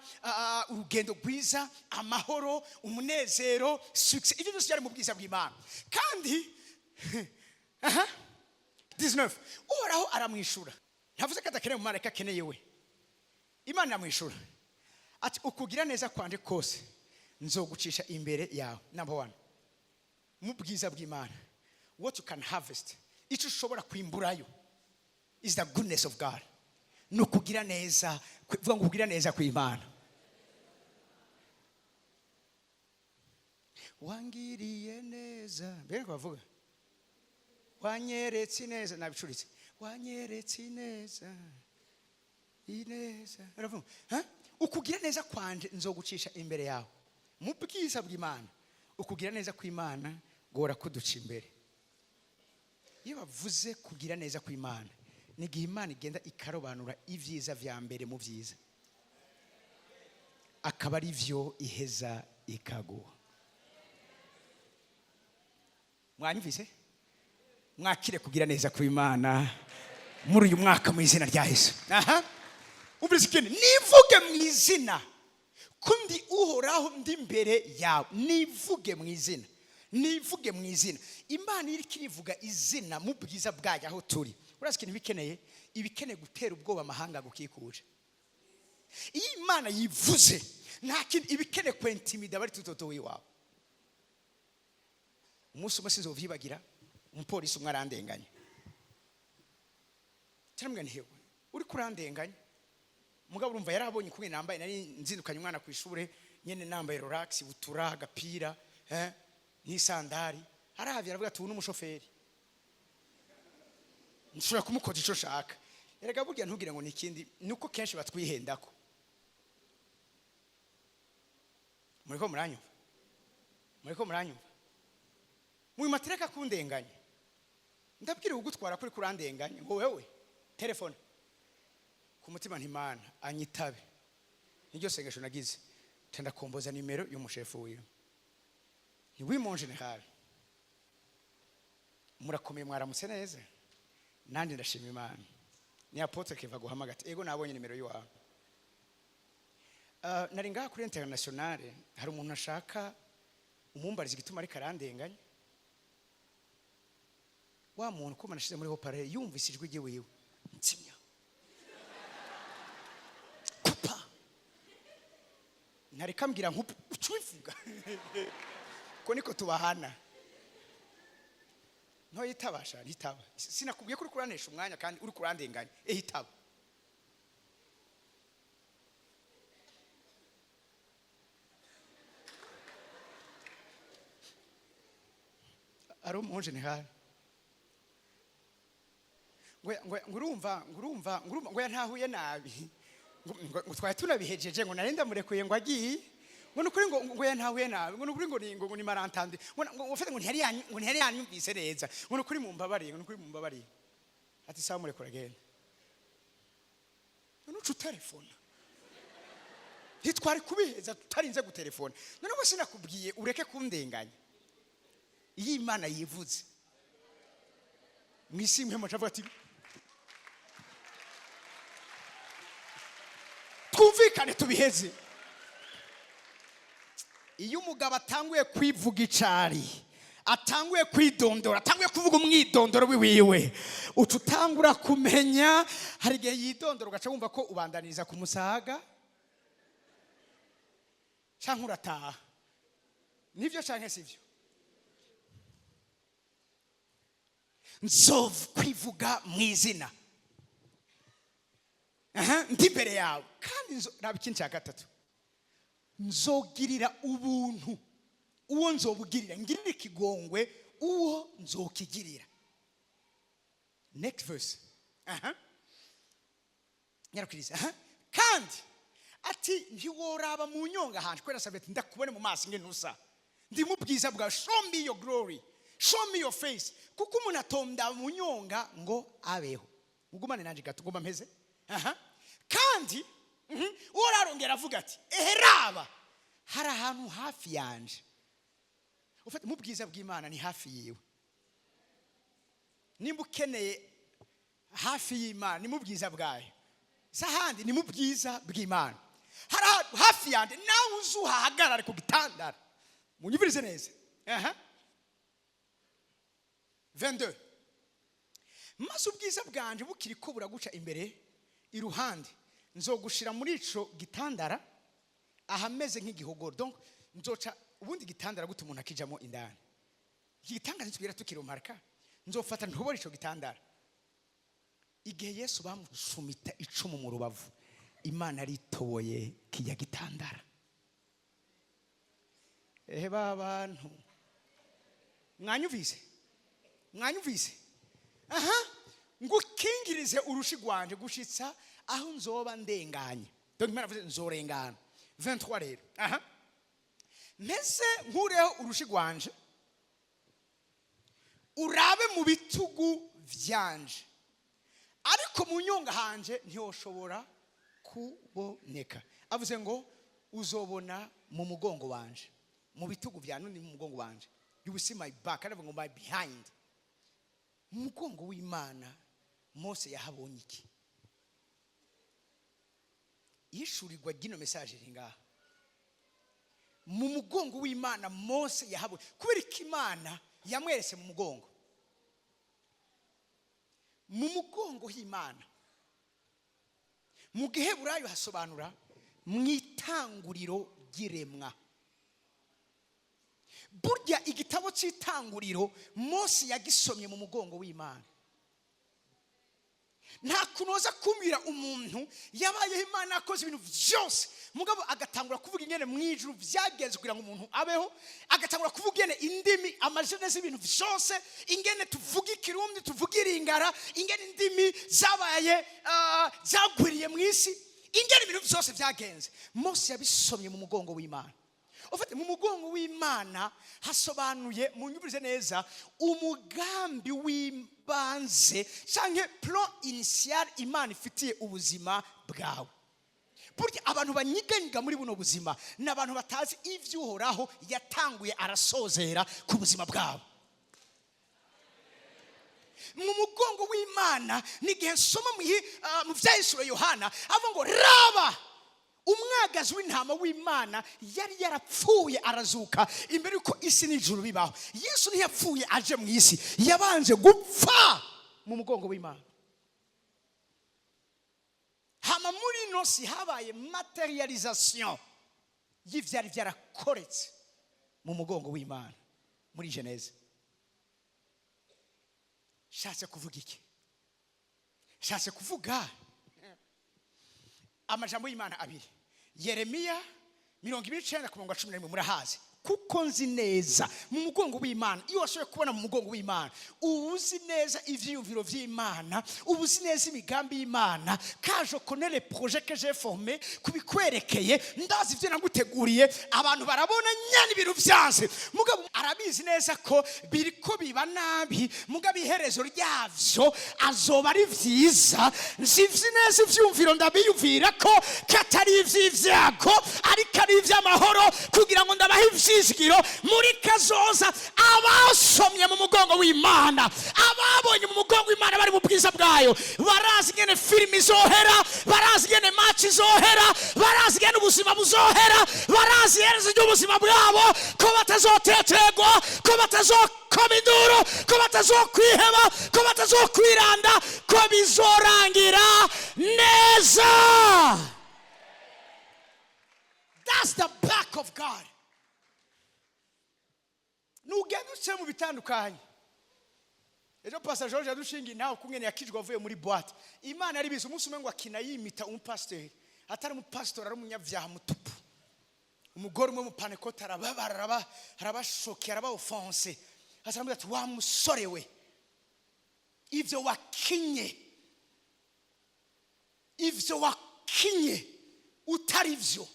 urugendo rwiza, amahoro, umunezero, success. Ibyo byose byari mu bwiza bw'Imana. Kandi aha 19, Uhoraho aramwishura. Ntavuze ko adakeneye umumarayika, akeneye we. Imana iramwishura. Ati ukugira neza kwanje kose nzogucisha imbere yawe. Number one, mu bwiza bw'Imana, what you can harvest, icyo ushobora kwimburayo, is the goodness of God. Ni ukugira neza, kuvuga ngo kugira neza kw'Imana. Wangiriye neza, mbere ko bavuga wanyeretse ineza, nabicuritse, wanyeretse ineza, ineza. Uravuga, ha? Ukugira neza kwanje nzogucisha imbere yawe. Mu bwiza bw'Imana, ukugira neza kw'Imana gora kuduca imbere. Iyo bavuze kugira neza kw'Imana, ni igihe Imana igenda ikarobanura ibyiza vya mbere mu byiza, akaba ari byo iheza ikaguha. Mwanyumvise? Mwakire kugira neza kw'Imana muri uyu mwaka mu izina rya Yesu. Aha. Umvise ikindi, nivuge mu izina ko ndi Uhoraho ndi imbere yawe. Nivuge mu izina, nivuge mu izina. Imana iriko irivuga izina mu bwiza bwayo aho turi. Urazi ikintu ibikeneye? Ibikeneye gutera ubwoba amahanga agukikuje. Iyo Imana yivuze, nta kindi ibikeneye kwentimida bari tutoto iwawe. Umunsi umwe sinzovyibagira, umupolisi umwe arandenganya. Turamubwira nti hewe, uri kurandenganya. Mugabo urumva yarabonye kumwe nambaye, nari nzindukanye umwana ku ishure, nyene nambaye relax, butura, agapira, n'isandari. Aravye aravuga ati uyu ni umushoferi, nshobora kumukoza ico nshaka. Erega burya ntugire ngo ni ikindi, nuko kenshi batwihendako. Muriko muranyumva? Muriko muranyumva? Mu matereka kundenganya, ndabwira ugutwara kuri kurandenganya ngo wewe telefone ku mutima ntimana anyitabe. Niryo sengesho nagize, ndakomboza nimero y'umushefu wiwe. Ni oui mon général, murakomeye, mwaramutse neza, nanjye ndashima Imana. Ni apôtre Keva guhamagata. Ego nabonye nimero yiwawe. Nari ngaha kuri internationale, hari umuntu ashaka umumbariza igituma ariko arandenganya. Wa muntu kuma nashize muri haut-parleur yumvise ijwi ryiwiwe, nsimya kupa, ntareka mbwira nkupa ucubivuga ko niko tubahana. Nto yitabasha ntitaba, sinakubwiye ko uri kuranesha umwanya kandi uri kurandenganya. Itaba. Ari umu général ngo ngo ngurumva ngurumva ngurumva ngo yantahuye nabi, ngo twari tunabihejeje, ngo narenda murekuye ngo agiye, ngo nukuri ngo ngo yantahuye nabi, ngo nukuri ngo ni ngo ni marantandi, ngo ngo ufite ngo ntiyari yanyu, ngo ntiyari yanyumvise neza, ngo nukuri mumbabariye, ngo nukuri mumbabariye. Ati sawa murekura agenda. None uca utelefona, ntitwari kubiheza tutarinze gutelefona. None ngo sinakubwiye ureke kundenganya. Iyo Imana yivuze mwisi imwe mucavuga ati twumvikane tubiheze. Iyo umugabo atanguye kwivuga icari, atanguye kwidondora, atanguye kuvuga umwidondoro wiwiwe, uca utangura kumenya. Hari igihe yidondora ugaca wumva ko ubandaniriza ku musaga canke urataha. Nivyo canke sivyo? Nzokwivuga mu izina, aha, ndi imbere yawe, kandi raba ikindi cya gatatu, nzogirira ubuntu uwo nzobugirira, ngirira ikigongwe uwo nzokigirira. Next verse. Aha, nyarukiriza. Aha, kandi ati ntiworaba mu nyonga ahantu kubera sabeti ndakubone mu maso nge ntusa, ndi mu bwiza bwawe, show me your glory, show me your face, kuko umuntu atonda mu nyonga ngo abeho. Mugumane nanje gato, ngomba mpeze. Aha, kandi uwo arongera avuga ati eheraba hari ahantu hafi yanje. Ufate mu bwiza bw'Imana ni hafi yiwe. Nimba ukeneye hafi y'Imana ni mu bwiza bwayo, sahandi ni mu bwiza bw'Imana. Hari ahantu hafi yanje nawe uzuhahagarare ku gitandara. Munyumvirize neza. Aha, 22. Maze ubwiza bwanje bukiri ko buraguca imbere iruhande, nzogushira muri ico gitandara. Ahameze nk'igihogoro. Donc nzoca ubundi gitandara gute umuntu akijamo indani? Iki gitandara ntitwigera tukirumarika. Nzofata ntubore ico gitandara. Igihe Yesu bamucumita icumu mu rubavu, Imana aritoboye kijya gitandara. Ehe, ba bantu, mwanyumvise? Mwanyumvise? Aha, ngukingirize urushi rwanje gushitsa aho nzoba ndenganye. Donc Imana avuze nzorengana. 23 rero, aha, meze nkureho urushi rwanje, urabe mu bitugu vyanje, ariko mu nyonga hanje ntiyoshobora kuboneka. Avuze ngo uzobona mu mugongo wanje, mu bitugu vya nundi, mu mugongo wanje. You will see my back. Aravuga ngo my behind. Mu mugongo w'Imana Mose yahabonye iki? Yishurirwa ry'ino message iri ngaha. Mu mugongo w'Imana Mose yahabonye, kubera ko Imana yamweretse mu mugongo. Mu mugongo h'Imana, mu Giheburayo hasobanura mu itanguriro ry'iremwa. Burya igitabo cy'Itanguriro Mose yagisomye mu mugongo w'Imana. Nta kunoza kumira umuntu yabayeho Imana yakoze ibintu byose, mugabo agatangura kuvuga ingene mu ijuru byagenze kugira ngo umuntu abeho, agatangura kuvuga ingene indimi, amazina z'ibintu byose, ingene tuvuga Ikirundi, tuvuga Iringara, ingene indimi zabaye, zagwiriye mu isi, ingene ibintu byose byagenze. Mose yabisomye mu mugongo w'Imana. Ufite mu mugongo w'Imana hasobanuye, munyumvirize neza, umugambi w'ibanze cyangwa plan initial Imana ifitiye ubuzima bwawe. Burya abantu banyiganyiga muri buno buzima ni abantu batazi ibyo Uhoraho yatanguye arasozera ku buzima bwabo. Mu mugongo w'Imana ni igihe nsoma mu Byahishuro Yohana, avuga ngo raba umwagazi w'intama w'Imana yari yarapfuye arazuka imbere y'uko isi n'ijuru bibaho. Yesu ntiyapfuye aje mu isi, yabanje gupfa mu mugongo w'Imana. Hama muri ino si habaye matérialisation y'ivyari byarakoretse mu mugongo w'Imana muri Genèse. Shatse kuvuga iki? Shatse kuvuga amajambo y'Imana abiri, Yeremiya 29 ku murongo wa 11. Murahazi, kuko nzi neza. Mu mugongo w'Imana, iyo washoboye kubona mu mugongo w'Imana, uba uzi neza ivyiyumviro vy'Imana, uba uzi neza imigambi y'Imana. Car je connais les projets que j'ai formés kubikwerekeye, ndazi ivyo naguteguriye. Abantu barabona nyene ibintu vyanse, mugabo arabizi neza ko biriko biba nabi, mugabo iherezo ryavyo azoba ari vyiza. Nzi neza ivyumviro ndabiyumvira ko katari ivy'ivyago, ariko ari ivy'amahoro, kugira ngo ndabahe ivyizigiro muri kazoza. Abasomye mu mugongo w'Imana, ababonye mu mugongo w'Imana bari mu bwiza bwayo, barazi ingene filimi izohera, barazi ingene match izohera, barazi ingene ubuzima buzohera, barazi iherezo ry'ubuzima bwabo, ko batazotetegwa, ko batazokoma induru, ko batazokwiheba, ko batazokwiranda, ko bizorangira neza. That's the back of God. Nugenda uce mu bitandukanye. Ejo Pastor George yadushingiye nawe kumwe yakijwe avuye muri boîte. Imana yaribizi. Umunsi umwe ngo akina yimita umupasiteri, atari umupasitori, ari umunyabyaha mutupu. Umugore umwe mupanekoti arababara, arabashoke, arabaoffense. Aramubwira ati: "Wa musore we, ibyo wakinye, ibyo wakinye utari byo,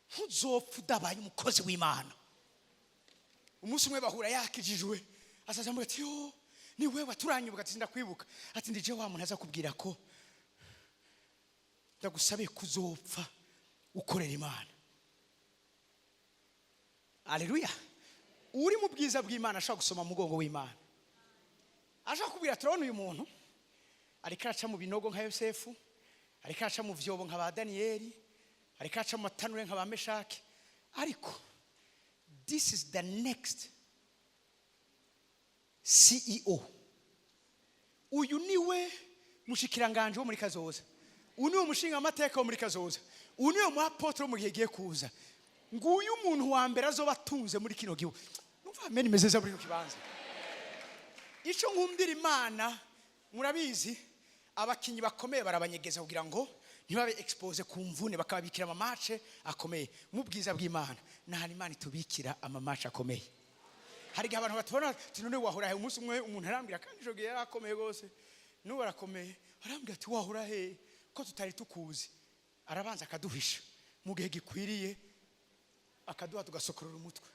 ntuzopfa udabaye umukozi w'Imana." Umunsi umwe bahura yakijijwe, azaza amubwira ati: "Yo, ni wewe waturanyibuka?" Ati: "Ndakwibuka." Ati: "Ndije wa muntu aza kubwira ko ndagusabiye kuzopfa ukorera Imana." Aleluya! Uri mu bwiza bw'Imana ashobora gusoma mu mugongo w'Imana, ashobora kubwira: "Turabona uyu muntu ariko araca mu binogo nka Yosefu, ariko araca mu vyobo nka ba Daniyeli, ariko araca mu matanure nka ba Meshaki, ariko this is the next CEO. Uyu niwe mushikiranganje wo muri kazoza." Uyu ni umushinga amateka wo muri kazoza, uyu ni mu apôtre wo mu gihe giye kuza. Nguyu umuntu wa mbere azoba atunze muri kino gihugu. Numva amen imeze neza muri kino kibanza. Icyo nkundira Imana, murabizi, abakinnyi bakomeye barabanyegeza kugira ngo ntibabe exposé ku mvune, bakababikira ama match akomeye. Mu bwiza bw'Imana n'ahantu Imana itubikira ama match akomeye. Hari igihe abantu batubona ati: "None wahora he?" Umunsi umwe umuntu arambwira, kandi ijoro gihe yari akomeye rwose, n'ubu arakomeye, arambwira ati: "Wahora he ko tutari tukuzi?" Arabanza akaduhisha, mu gihe gikwiriye akaduha, tugasokorora umutwe.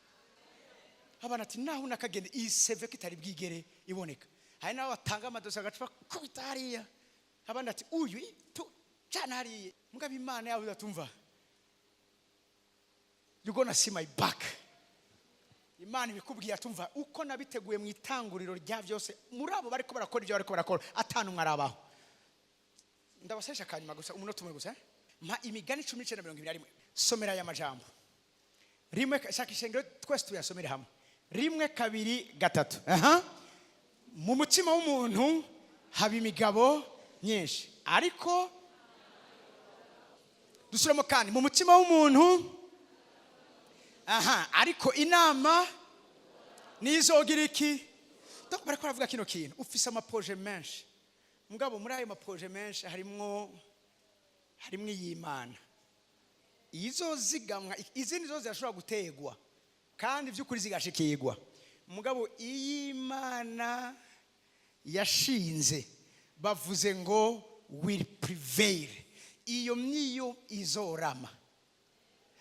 Abana ati: "Naho nakagenda iyi seve ko itari bwigere iboneka." Hari n'abo batanga amadosi agacupa kubita hariya, abandi ati: "Uyu tu cana hariya." Mugabo Imana yawe atumva: "You gonna see my back." Imana ibikubwiye atumva uko nabiteguye mu itanguriro rya byose. Muri abo bariko barakora ibyo bariko barakora, atanu mwarabaho. Ndabasesha akanyuma gusa, umunota umwe gusa, eh? Mpa Imigani 19:21. Somera aya majambo rimwe. Shaka ishengero twese tuyasomere hamwe. Rimwe, kabiri, gatatu. Aha. Mu mutima w'umuntu haba imigabo myinshi, ariko dusubiremo kandi: mu mutima w'umuntu, aha, ariko inama nizogira iki? Donc bariko baravuga kino kintu: ufise ama projets menshi, mugabo muri ayo ma projets menshi harimwo iy'Imana izozigamwa. Izindi zo zirashobora gutegwa kandi by'ukuri zigashikirwa, mugabo iy'Imana yashinze, bavuze ngo will prevail, iyo niyo izorama.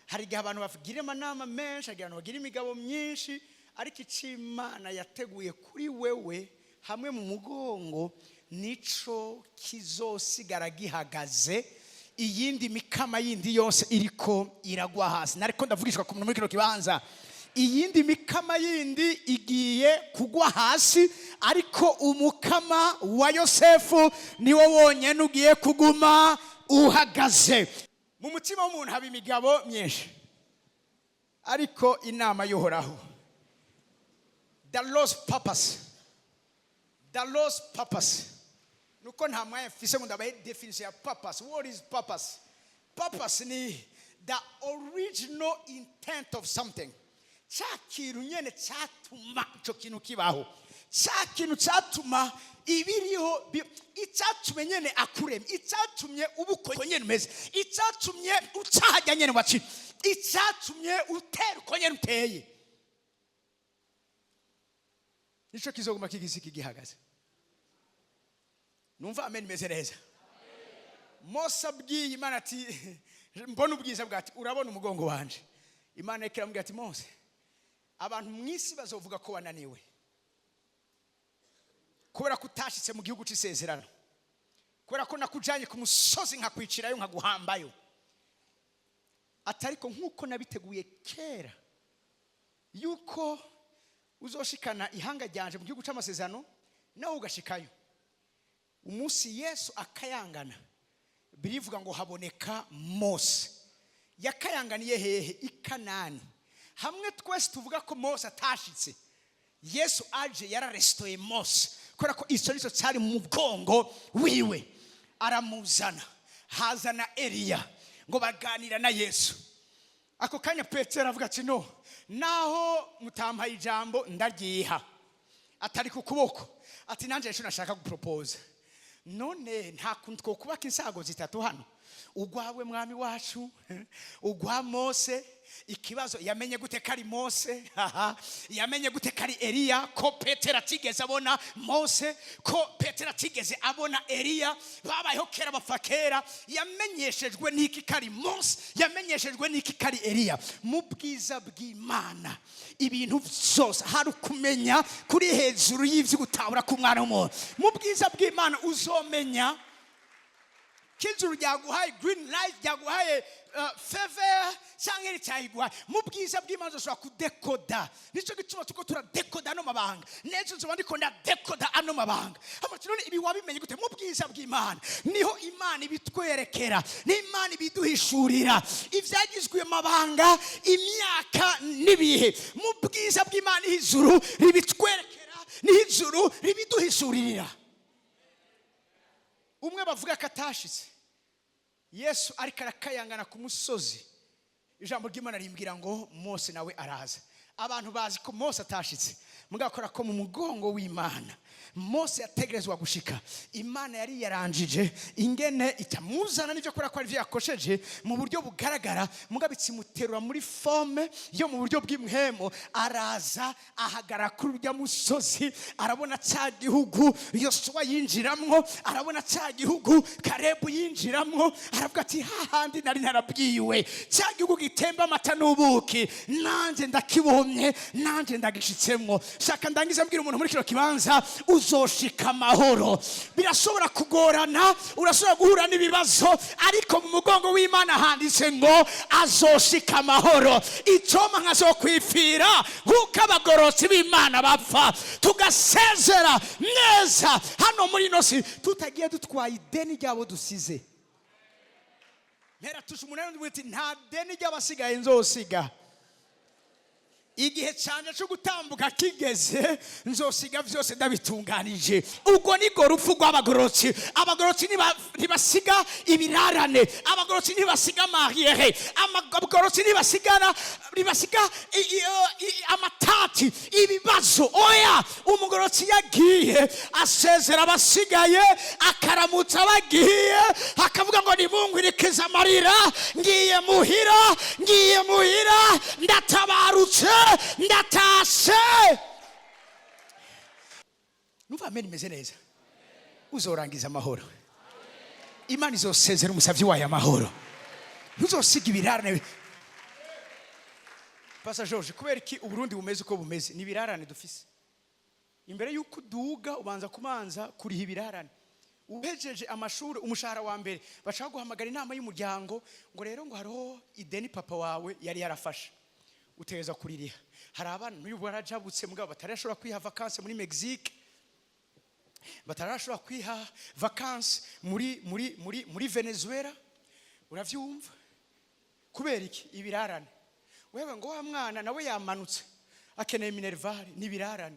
Hari igihe abantu bagira amanama menshi, hari igihe abantu bagira imigabo myinshi, ariko icyo Imana yateguye kuri wewe hamwe mu mugongo nico kizosigara gihagaze, iyindi mikama yindi yose iriko iragwa hasi. Nariko ndavugishwa ku muntu muri kino kibanza: iyindi mikama yindi igiye kugwa hasi, ariko umukama wa Yosefu niwo wonyene ugiye kuguma uhagaze. Mu mutima w'umuntu haba imigabo myinshi, ariko inama y'Uhoraho, the Lord's purpose, the Lord's purpose. Nuko nta mwanya mfise ngo ndabahe definition ya purpose. What is purpose? Purpose ni the original intent of something, cya kintu nyene cyatuma icyo kintu kibaho, cya kintu cyatuma ibiriho icyatumye nyene akurema, icyatumye uba uko nyene umeze, icyatumye ucahajya nyene waci, icyatumye utera uko nyene uteye, nicyo kizoguma kigisi kigihagaze. Numva amen imeze neza. Mose abwiye Imana ati: "Mbona ubwiza bwa," ati: "Urabona umugongo wanje." Imana ikiramubwira ati: "Mose, abantu mu isi bazovuga ko wananiwe kubera ko utashitse mu gihugu cy'isezerano, kubera ko nakujanye ku musozi nkakwicirayo, nkaguhambayo." Ati: "Ariko nk'uko nabiteguye kera yuko uzoshikana ihanga ryanje mu gihugu cy'amasezerano, nawe ugashikayo." Umunsi Yesu akayangana, birivuga ngo haboneka Mose. Yakayanganiye hehe? I Kanani. Hamwe twese tuvuga ko Mose atashitse, Yesu aje yararesitoye Mose, kubera ko icyo nicyo cyari mu mugongo wiwe. Aramuzana, hazana Eliya ngo baganira na Yesu. Ako kanya Petero aravuga ati: "No naho mutampaye ijambo, ndaryiha." Atari ku kuboko, ati: "Nanjye ejo nashaka guporopoza. None nta kuntu twokubaka insago zitatu hano, ugwawe mwami wacu, ugwa Mose?" Ikibazo, yamenye gute ko ari Mose? Haha. Yamenye gute ko ari Eliya, ko Petero atigeze abona Mose, ko Petero atigeze abona Eliya? Babayeho kera, bapfa kera. Yamenyeshejwe n'iki ko ari Mose? Yamenyeshejwe n'iki ko ari Eliya? Mu bwiza bw'Imana ibintu byose hari ukumenya kuri hejuru y'ibyo gutahura k'umwana w'umuntu. Mu bwiza bw'Imana uzomenya ko ijuru ryaguhaye green light, ryaguhaye favor cyangwa ricyayiguhaye. Mu bwiza bw'Imana ushobora kudekoda. Nicyo gituma tuko turadekoda ano mabanga. N'ejo nzoba ndiko ndadekoda ano mabanga. Amati: "None ibi wabimenye gute?" Mu bwiza bw'Imana niho Imana ibitwerekera, n'Imana ibiduhishurira ibyagizwe amabanga imyaka n'ibihe. Mu bwiza bw'Imana niho ijuru ribitwerekera, niho ijuru ribiduhishurira. Umwe bavuga ko atashitse. Yesu ariko arakayangana ku musozi, ijambo ry'Imana rimbwira ngo Mose nawe araza. Abantu bazi ko Mose atashitse, mugakora ko mu mugongo w'Imana Mose yategerezwa gushika. Imana yari yaranjije ingene itamuzana n'ibyo, kubera ko ari byo yakosheje mu buryo bugaragara, mugabo ikimuterura muri forme yo mu buryo bw'impwemu. Araza ahagarara kuri urya musozi, arabona cya gihugu Yosuwa yinjiramwo, arabona cya gihugu Karebu yinjiramwo, aravuga ati: "Hahandi nari narabwiwe, cya gihugu gitemba amata n'ubuki, nanjye ndakibonye, nanjye ndagishitsemwo." Shaka ndangize mbwira umuntu muri kino kibanza: uzoshika amahoro. Birashobora kugorana, urashobora guhura n'ibibazo, ariko mu mugongo w'Imana handitse ngo azoshika amahoro. Icoma nkazokwipfira nk'uko abagororotsi b'Imana bapfa, tugasezera neza hano muri ino si, tutagiye dutwaye ideni ryabo dusize. Mpera tusha umunani uti: "Nta deni ry'abasigaye nzosiga. Igihe cyane cyo gutambuka kigeze, nzosiga byose ndabitunganije." Ubwo nibwo rupfu rw'abagororotsi. Abagororotsi ntibasiga ibirarane, abagororotsi ntibasiga mariyere, abagororotsi ntibasiga amatati, ibibazo. Oya, umugororotsi yagiye asezera abasigaye, akaramutsa abagiye, akavuga ngo: "Nimungwirikize amarira, ngiye muhira, ngiye muhira, ndatabarutse, ndatashe." Numva amen imeze neza. Uzorangiza amahoro. Imana izosezera umusabyi wayo amahoro. Ntuzosiga ibirarane. Pastor George, kubera iki Uburundi bumeze uko bumeze? Ni ibirarane dufise. Imbere y'uko uduga, ubanza kumanza kuriha ibirarane. Uhejeje amashuri, umushahara wa mbere, bashaka guhamagara inama y'umuryango ngo: "Rero," ngo, "hariho ideni papa wawe yari yarafashe, utegereza kuririha." Hari abana n'uyu barajabutse, mugabo batarashobora kwiha vacances muri Mexique, batarashobora kwiha vacances muri Venezuela. Uravyumva? Kubera iki? Ibirarane. Wewe ngo wa mwana nawe yamanutse, akeneye minerval, n'ibirarane.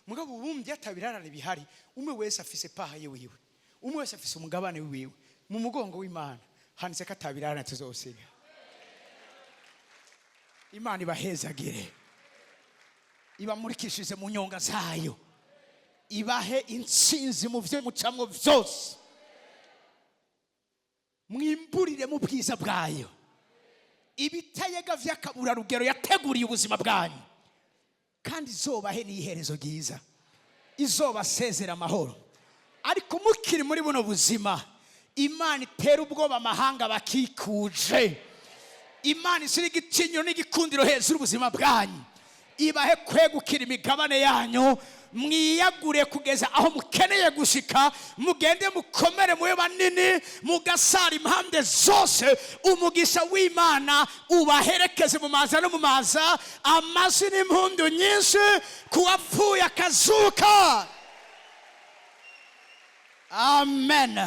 Mugabo ubundi atabirarane bihari, umwe wese afise part ye wiwe, umwe wese afise umugabane wiwe. Mu mugongo w'Imana handitse ko atabirarane tuzosiga. Imana ibahezagire, ibamurikishije mu nyonga zayo, ibahe intsinzi mu byo mucamwo byose, mwimburire mu bwiza bwayo ibitayega vy'akaburarugero yateguriye ubuzima bwanyu, kandi izobahe n'iherezo ryiza, izobasezera amahoro. Ariko mukiri muri buno buzima, Imana itera ubwoba amahanga bakikuje. Imana ishyira igitinyiro n'igikundiro hejuru y'ubuzima bwanyu, ibahe kwegukira imigabane yanyu, mwiyagure kugeza aho mukeneye gushika, mugende mukomere, mube banini, mugasara impande zose. Umugisha w'Imana ubaherekeze mu maza no mu maza, amashyi n'impundu nyinshi ku wapfuye akazuka. Amen.